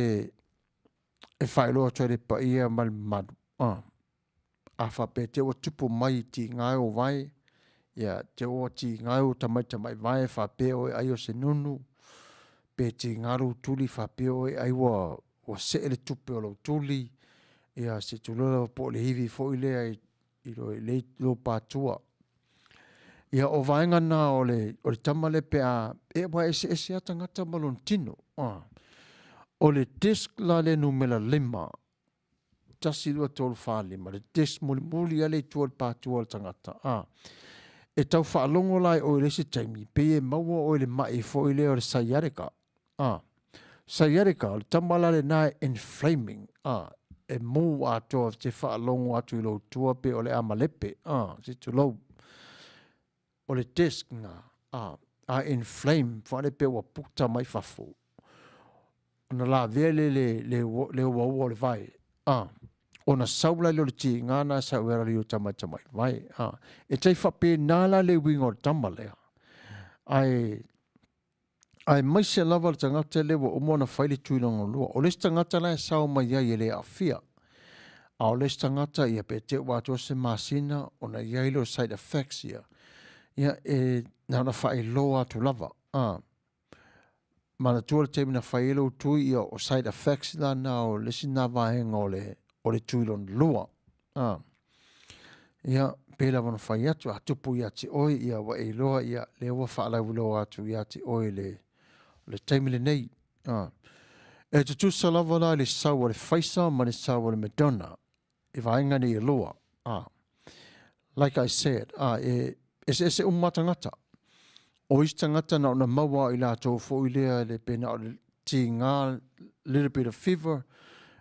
e faailoa atu ai le paia ma le mamalu, a, a faapea te ua tupu mai i tiga o vae, ia, te ua tiga o tamaitamai vae faapea oe ai o se nunu, pe tiga lou tuli faapea oe ai ua, ua see le tupe o lou tuli, ia se tulou lava po o le ivi foi lea i, i lo, i lou pātua. Ia o vaega na o le, o le tama lea pe a, e ua eseese lava tagata ma lona tino. Ah. O le disc la le numera 5, 1, 2, 3, 4, 5, le disc mulimuli lea i tua o le pātua o le tagata. Ah. E tau faalogo la e oe i le isi taimi, pei e maua oe i le mai foi lea o le sciatica. A. Sciatica, o le tama la lena e inflaming, a, e mū atoa te faalogo atu i lou tua pe o le a malepe, a, se tulou. O le disc na, a, a inflame, whaare pe ua puta mai fafo. Ona lavea le le, le, le uaua o le vae, a, ona sau la le o le tiga na sau e rari o tamaitamai vae, a. E tai whapena la le uiga o le tama lea. Ae, aemaise lava le tagata lea ua uma ona fai le tui lona lua. O le isi tagata la e sao mai ai e le aafia. A o le isi tagata, ia pe te ua atoa se masina ona i ai lea o side effects ia. Ia e na ona faailoa atu lava. A. Manatua le taimi na fai ai lou tui, ia o side effects la na o le isi na vaega o le, o le tui lona lua. A. Ia, pei lava ona fai atu, a tupu ia te oe, ia ua e iloa, ia, lea ua faalauiloa atu ia te oe le, le taimi lenei. A. E tutusa lava la le sau a le Pfizer ma le sau a le Moderna i vaega nei e lua. A. Like I said, a, e eseese uma tagata. O isi tagata na ona maua i latou foi lea le pe na o le tiga, little bit of fever,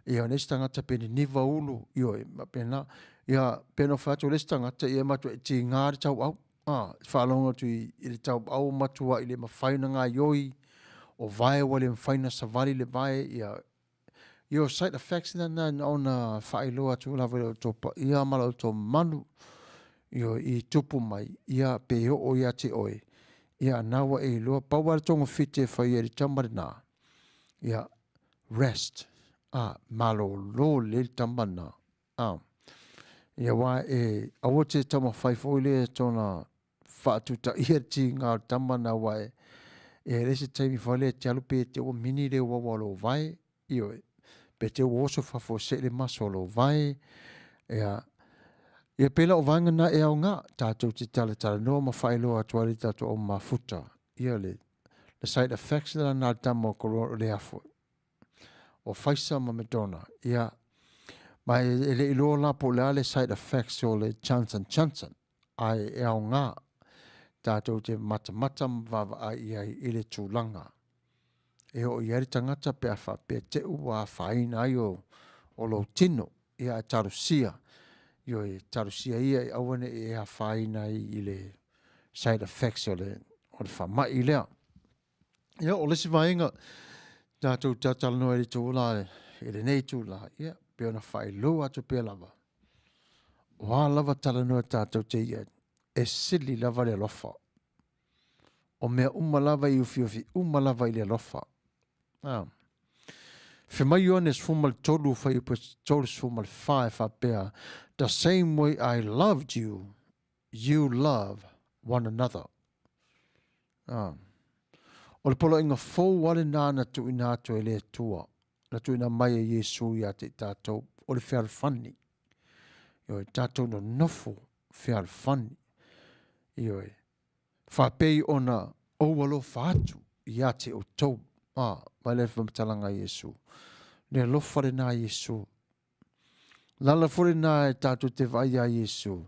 ia o le isi tagata pe niniva ulu, ioe, ma pena, ia, pe na fai atu o le isi tagata, ia e matua e tiga le tauau. A, e faalogo atu i, i le tauau matua i le mafai ona gaioi, o vae ua le mafai ona savali le vae, ia, ia o side effects na na na ona faailoa atu lava i lo outou paia ma lo outou mamalu, ioe, i tupu mai, ia, pe oo ia te oe, ia, na ua e iloa, pau lava le togafiti e fai ai le tama lena, ia, rest, a, malolo lelei le tama lena. A, ia aua e aua te taumafai foi lea tona faatutaia le tiga o le tama na aua e e le se taimi foi lea e te alu pe te ua mini le uaua o lou vae, ioe, pe te ua oso fafo e see le maso o lou vae, ia, ia pei la o vaega na e aoga tatou te talatalanoa ma faailoa atu ai le tatou au mafuta, ia le, le side effects la na le tama o corona le afo o Pfizer ma Moderna, ia, ma e, e le iloa la po o le a le side effects o le Johnson Johnson, ae e aoga tatou te matamata ma vaavaai i ai i le tulaga e oo i ai le tagata pe a faapea te ua afaina ai o, o lou tino, ia ae talosia, ioe, talosia ia e aua ne i e afaina ai i le side effects o le, o le faamai lea. Ia, o le isi vaega tatou talatalanoa i le itula i lenei itula, ia, pei ona faailoa atu pea lava, o a lava talanoa tatou te i ai, e sili lava le alofa. O mea uma lava i ufiufi uma lava i le alofa. Ah. Fai mai Ioane 13 fuaiupu 34 e faapea, The same way I loved you, you love one another. Ah. O le poloaiga fou lava lena na tuuina atu e le Atua, na tuuina mai e Iesu ia te i tatou, o le fealofani. Ioe, tatou nonofo fealofani. Ioe, faapei ona ou alofa atu ia te outou. Ah, mai le faamatalaga a Iesu. Le alofa lena a Iesu. Lala foi lena e tatou te vaai iā Iesu.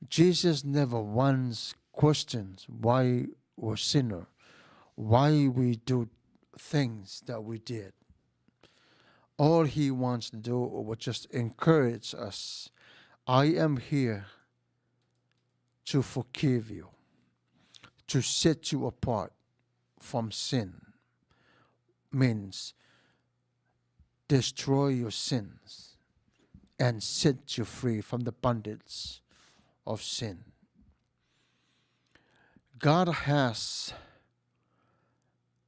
Jesus never once questions why we're sinner, why we do things that we did. All he wants to do was just encourage us. I am here to forgive you, to set you apart from sin. Means destroy your sins and set you free from the bondage of sin. God has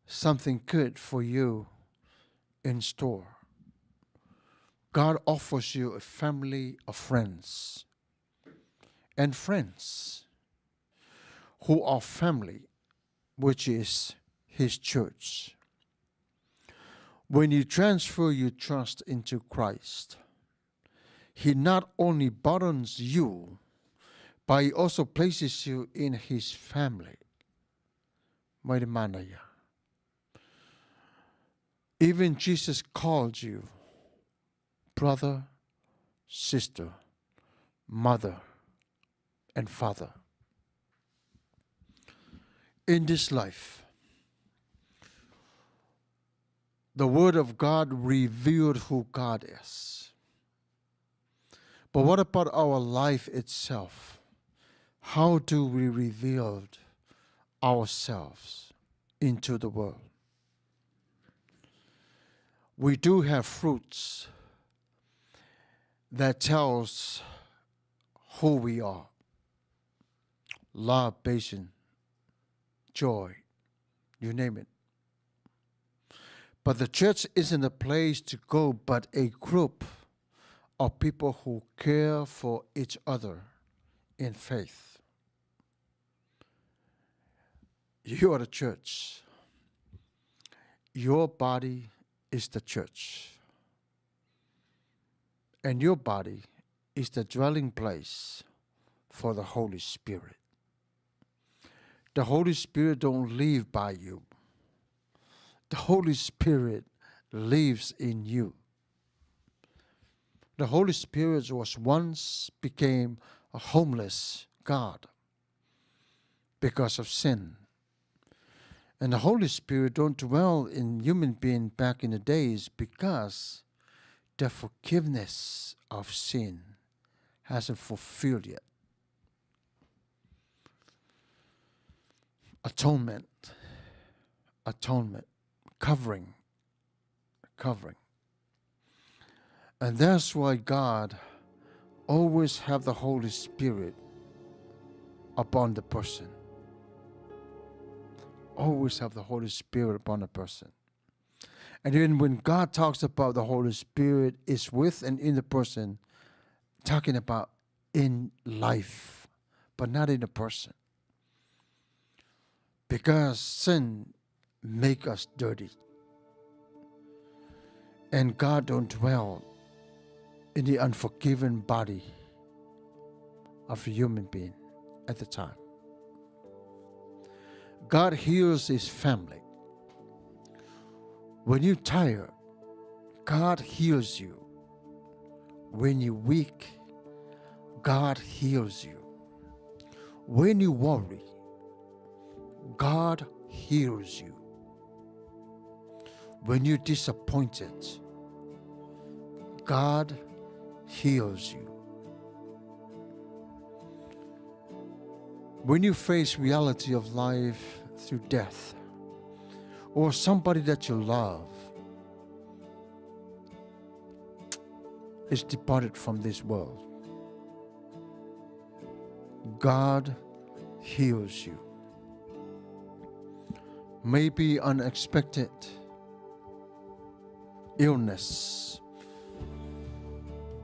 something good for you in store. God offers you a family of friends and friends who are family, which is His church. When you transfer your trust into Christ, He not only pardons you, but He also places you in His family. Mai le manaia. Even Jesus called you brother, sister, mother, and father. In this life, the Word of God revealed who God is. But what about our life itself? How do we reveal ourselves into the world? We do have fruits that tells who we are. Love, patience, joy, you name it. But the church isn't a place to go, but a group of people who care for each other in faith. You are the church. Your body is the church. And your body is the dwelling place for the Holy Spirit. The Holy Spirit don't live by you. The Holy Spirit lives in you. The Holy Spirit was once became a homeless God because of sin. And the Holy Spirit don't dwell in human being back in the days because the forgiveness of sin hasn't fulfilled yet. Atonement. Atonement. Covering. Covering. And that's why God always have the Holy Spirit upon the person. Always have the Holy Spirit upon the person. And then when God talks about the Holy Spirit is with and in the person, talking about in life, but not in the person. Because sin make us dirty. And God don't dwell in the unforgiven body of a human being at the time. God heals his family. When you're tired, God heals you. When you're weak, God heals you. When you worry, God heals you. When you're disappointed, God heals you. When you face reality of life through death, or somebody that you love is departed from this world, God heals you. Maybe unexpected illness.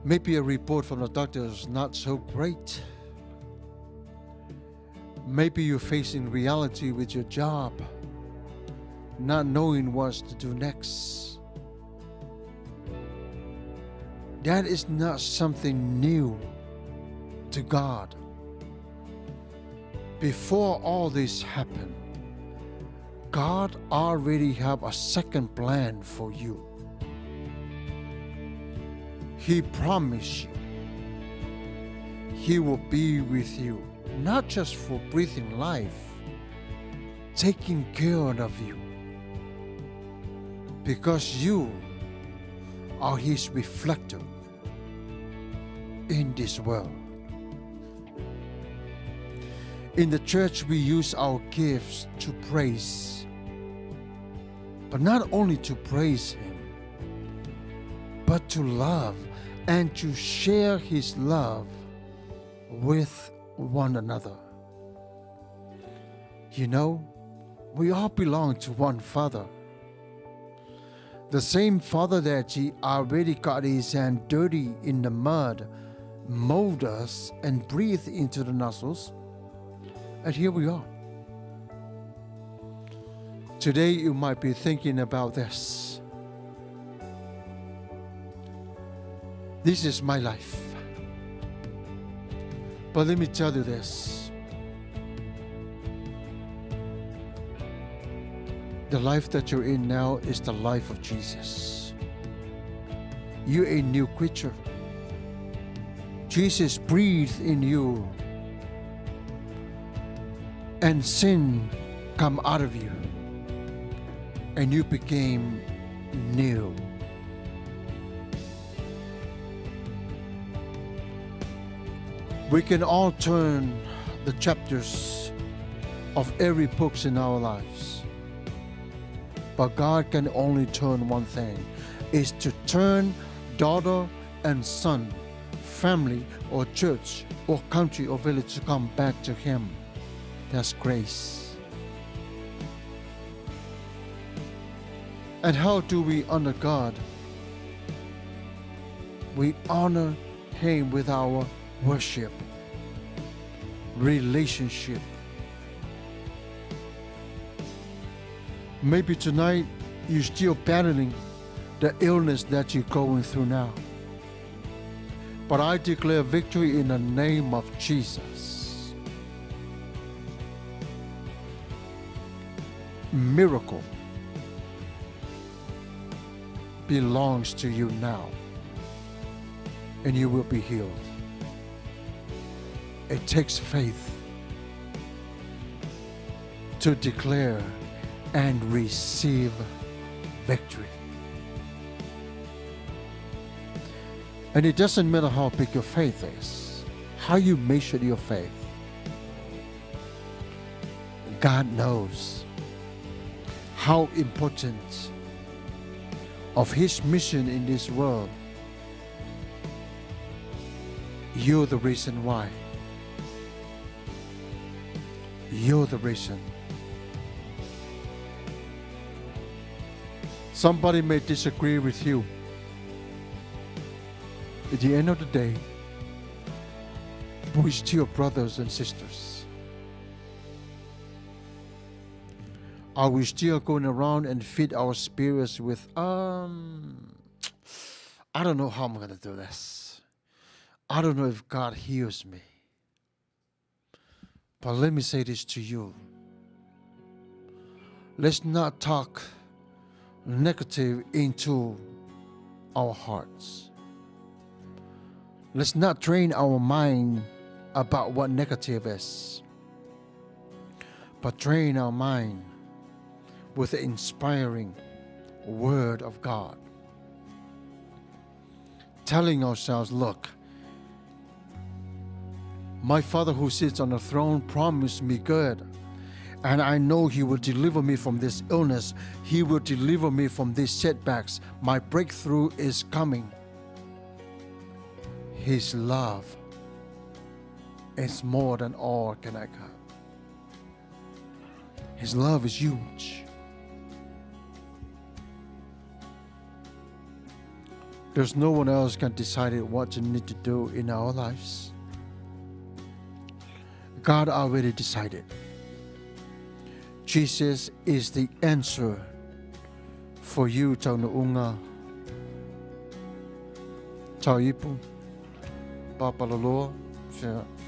Maybe a report from the doctor is not so great. Maybe you're facing reality with your job, not knowing what to do next. That is not something new to God. Before all this happened, God already have a second plan for you. He promised you He will be with you, not just for breathing life, taking care of you, because you are His reflector in this world. In the church, we use our gifts to praise, but not only to praise Him, but to love and to share His love with one another. You know, we all belong to one Father. The same Father that He already got His hand dirty in the mud, mold us and breathe into the nostrils. And here we are. Today you might be thinking about this. This is my life. But let me tell you this. The life that you're in now is the life of Jesus. You're a new creature. Jesus breathed in you, and sin come out of you, and you became new. We can all turn the chapters of every books in our lives. But God can only turn one thing, is to turn daughter and son, family or church or country or village to come back to Him. That's grace. And how do we honor God? We honor Him with our worship, relationship. Maybe tonight you're still battling the illness that you're going through now. But I declare victory in the name of Jesus. Miracle belongs to you now, and you will be healed. It takes faith to declare and receive victory. And it doesn't matter how big your faith is, how you measure your faith. God knows how important of his mission in this world. You're the reason why. You're the reason. Somebody may disagree with you. At the end of the day, we're still brothers and sisters. Are we still going around and feed our spirits with, I don't know how I'm going to do this. I don't know if God hears me. But let me say this to you. Let's not talk negative into our hearts. Let's not train our mind about what negative is, but train our mind with the inspiring word of God. Telling ourselves, look, my Father who sits on the throne promised me good, and I know he will deliver me from this illness. He will deliver me from these setbacks. My breakthrough is coming. His love is more than all can I have. His love is huge. There's no one else can decide what you need to do in our lives. God already decided. Jesus is the answer for you, Taunu'uga, Tauipu, Papalaloa,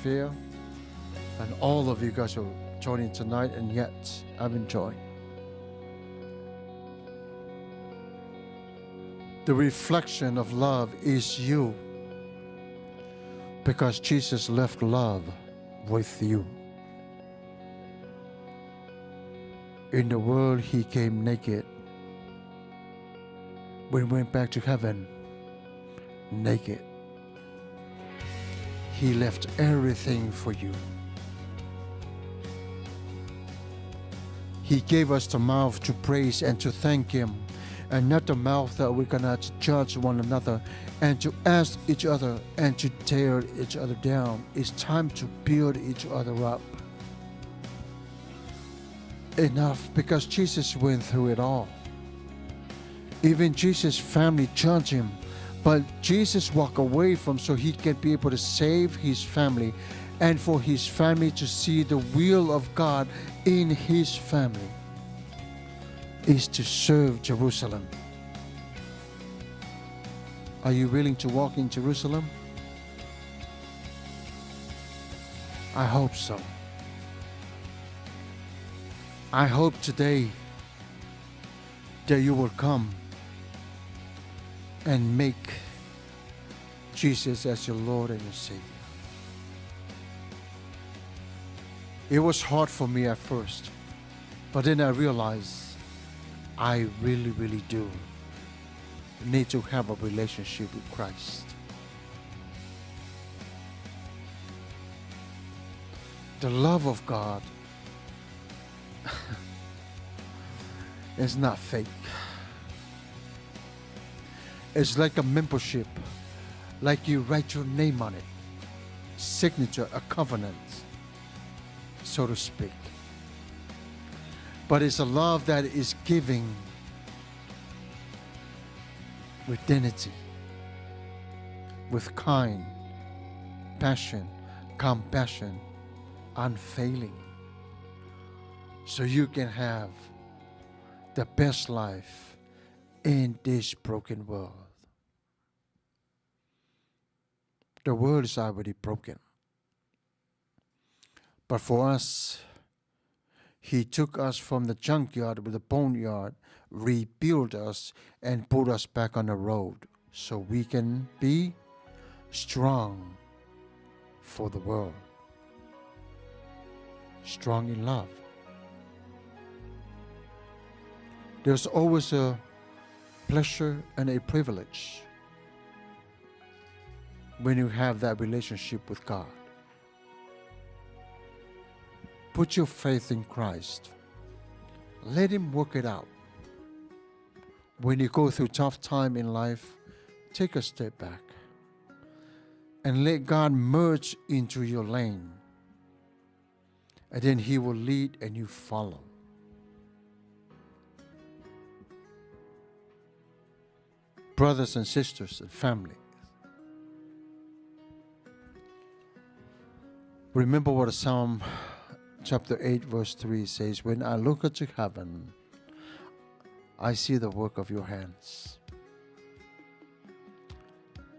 Fair, and all of you guys who are joining tonight and yet haven't joined. The reflection of love is you, because Jesus left love with you. In the world, he came naked. When he went back to heaven, naked. He left everything for you. He gave us the mouth to praise and to thank him, and not the mouth that we're going to judge one another and to ask each other and to tear each other down. It's time to build each other up. Enough, because Jesus went through it all. Even Jesus' family judged him, but Jesus walked away from so he can be able to save his family and for his family to see the will of God in his family is to serve Jerusalem. Are you willing to walk in Jerusalem? I hope so. I hope today that you will come and make Jesus as your Lord and your Savior. It was hard for me at first, but then I realized I really, really do need to have a relationship with Christ. The love of God is not fake. It's like a membership, like you write your name on it, signature, a covenant, so to speak. But it's a love that is giving with dignity, with kind, passion, compassion, unfailing, so you can have the best life in this broken world. The world is already broken. But for us, he took us from the junkyard with the boneyard, rebuilt us, and put us back on the road so we can be strong for the world. Strong in love. There's always a pleasure and a privilege when you have that relationship with God. Put your faith in Christ. Let Him work it out. When you go through tough time in life, take a step back and let God merge into your lane. And then He will lead and you follow. Brothers and sisters and family, remember what Psalm chapter 8 verse 3 says, When I look at to heaven, I see the work of your hands.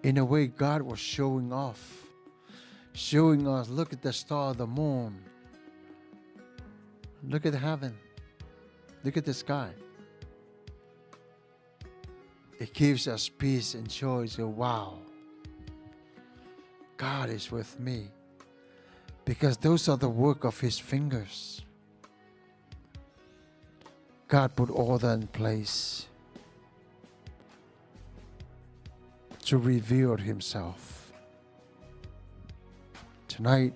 In a way, God was showing off, showing us, look at the star, the moon. Look at heaven. Look at the sky. It gives us peace and joy. So, wow, God is with me. Because those are the work of His fingers. God put all that in place to reveal Himself. Tonight,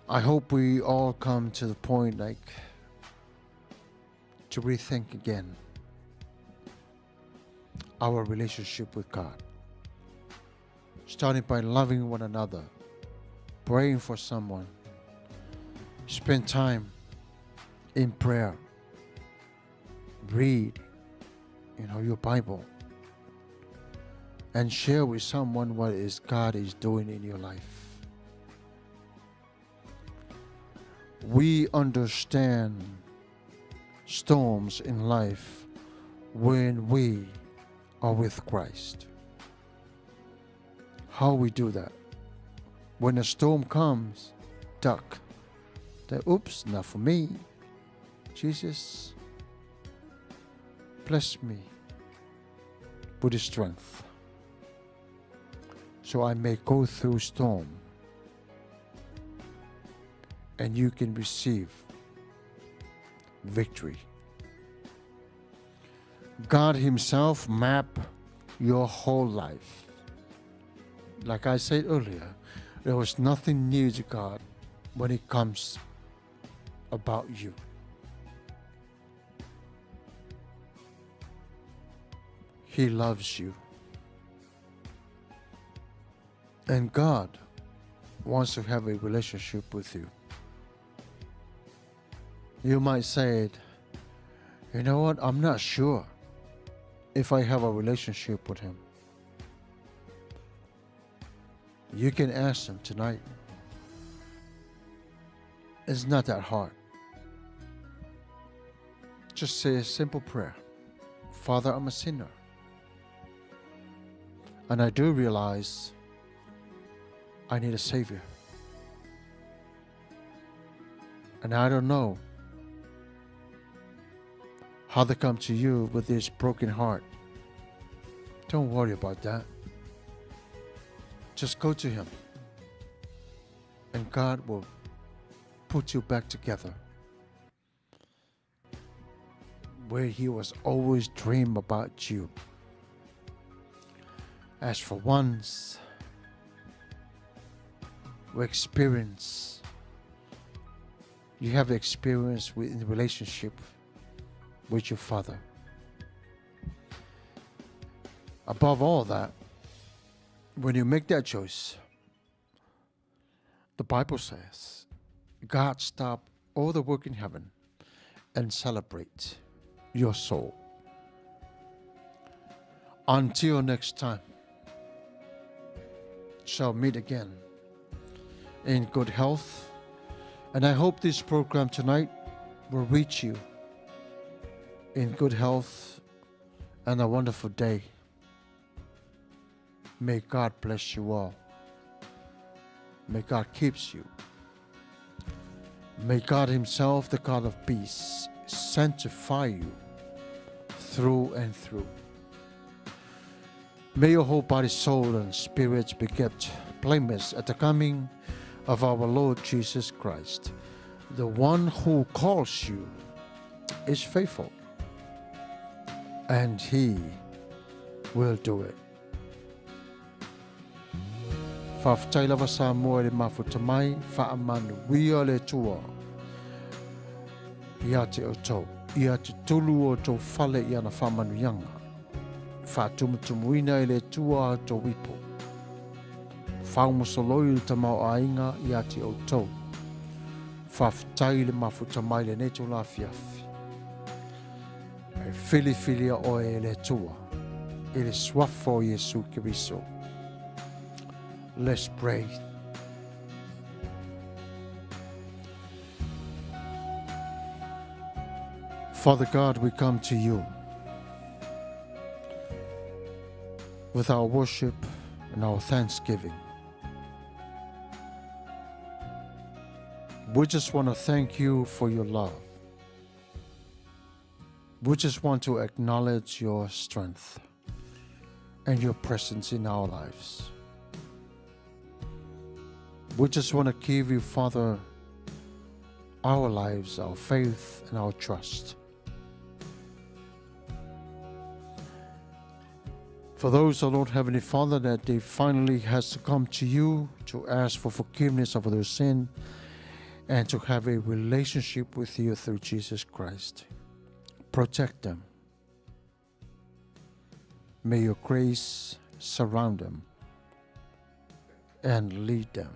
I hope we all come to the point to rethink again our relationship with God. Starting by loving one another, praying for someone, spend time in prayer, read your Bible, and share with someone what is God is doing in your life. We understand storms in life when we are with Christ. How we do that? When a storm comes, duck. Say, oops, not for me. Jesus, bless me with his strength so I may go through storm and you can receive victory. God Himself map your whole life. Like I said earlier, there was nothing new to God when it comes about you. He loves you. And God wants to have a relationship with you. You might say, you know what, I'm not sure if I have a relationship with Him. You can ask Him tonight. It's not that hard. Just say a simple prayer. Father, I'm a sinner. And I do realize I need a Savior. And I don't know how to come to you with this broken heart. Don't worry about that. Just go to Him. And God will put you back together where He was always dreamed about you. As for once, we experience, you have experience with in the relationship with your Father. Above all that, when you make that choice, the Bible says, God stopped all the work in heaven and celebrate your soul. Until next time, shall meet again in good health. And I hope this program tonight will reach you in good health and a wonderful day. May God bless you all. May God keep you. May God Himself, the God of peace, sanctify you through and through. May your whole body, soul, and spirit be kept blameless at the coming of our Lord Jesus Christ. The one who calls you is faithful, and He will do it. Faafetai lava Samoa i le mafuta mai, faamanuia le Atua ia te outou, ia tutulu o outou fale i ana faamanuiaga. Faatumutumuina e le Atua a outou ipo. Faamosoloi le tamaoaiga ia te outou. Faafetai i le mafuta mai lenei itula afiafi. E filifilia oe e le Atua i le suafa o Iesu Keriso. Let's pray. Father God, we come to you with our worship and our thanksgiving. We just want to thank you for your love. We just want to acknowledge your strength and your presence in our lives. We just want to give you, Father, our lives, our faith, and our trust. For those, O Lord Heavenly Father, that they finally has to come to you to ask for forgiveness of their sin and to have a relationship with you through Jesus Christ. Protect them. May your grace surround them and lead them.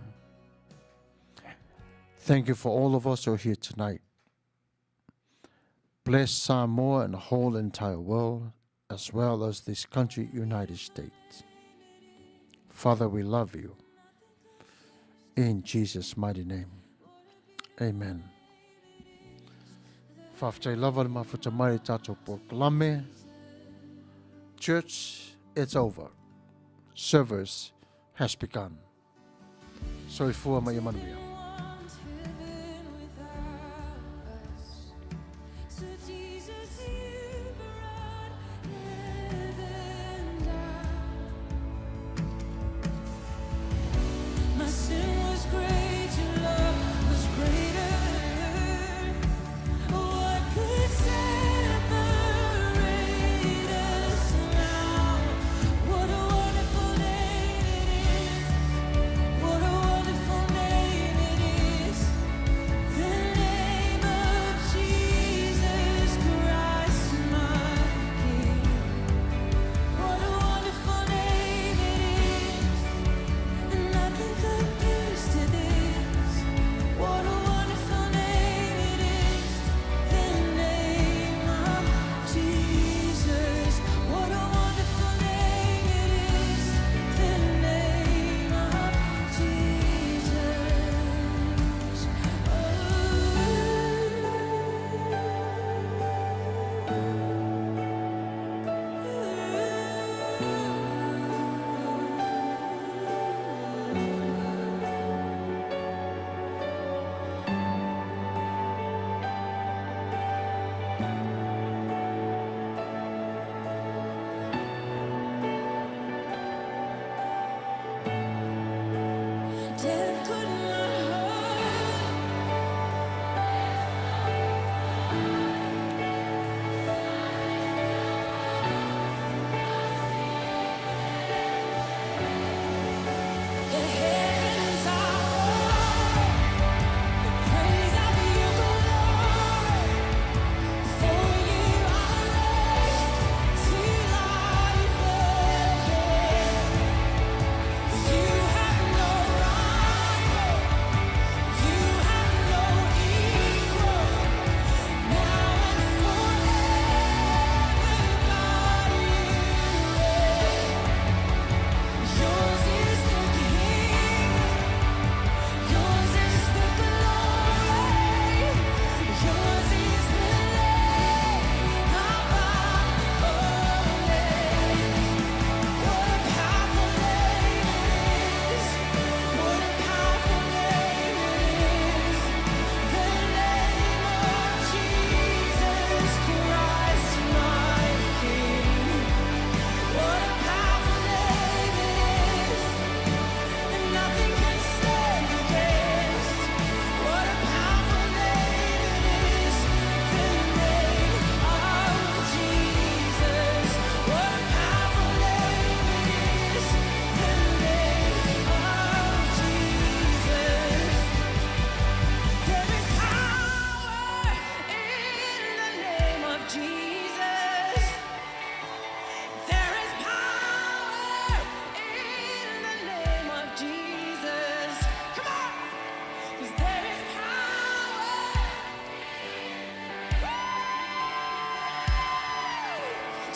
Thank you for all of us who are here tonight. Bless Samoa and the whole entire world, as well as this country, United States. Father, we love you. In Jesus' mighty name. Amen. Faafetai lava le mafuta mai le tatou polokalame. Church, it's over. Service has begun. Soifua ma ia manuia. My sin was great, your love was greater. What could separate us now? What a wonderful name it is. What a wonderful name.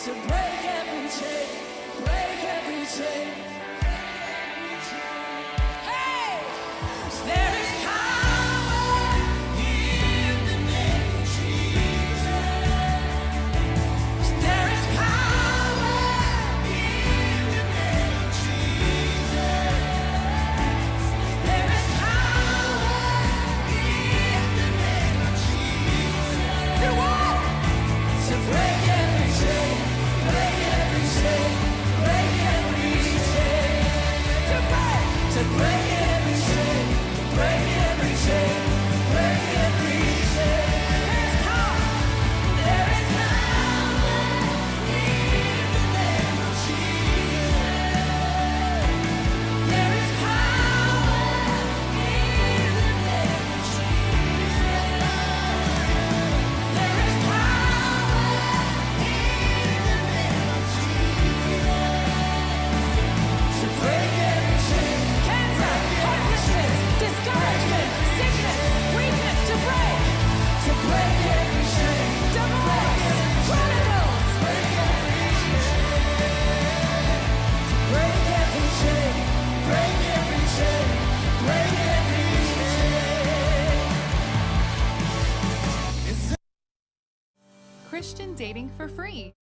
To break every chain, break every chain. Hey! There is power in the name of Jesus. There is power in the name of Jesus. There is power in the name of Jesus. Do what? To break every chain, break every chain, break every chain. To break every chain, break every chain, break every chain. There's power, there is power in the name of Jesus. There is power in the name of Jesus. There is power in the name of Jesus. To break every chain. Cancer, hopelessness, discouragement, sickness, weakness, to break. To break every chain. Divorce, prodigals. Break every chain. To break every chain. Break every chain. Break every chain. Christian dating for free.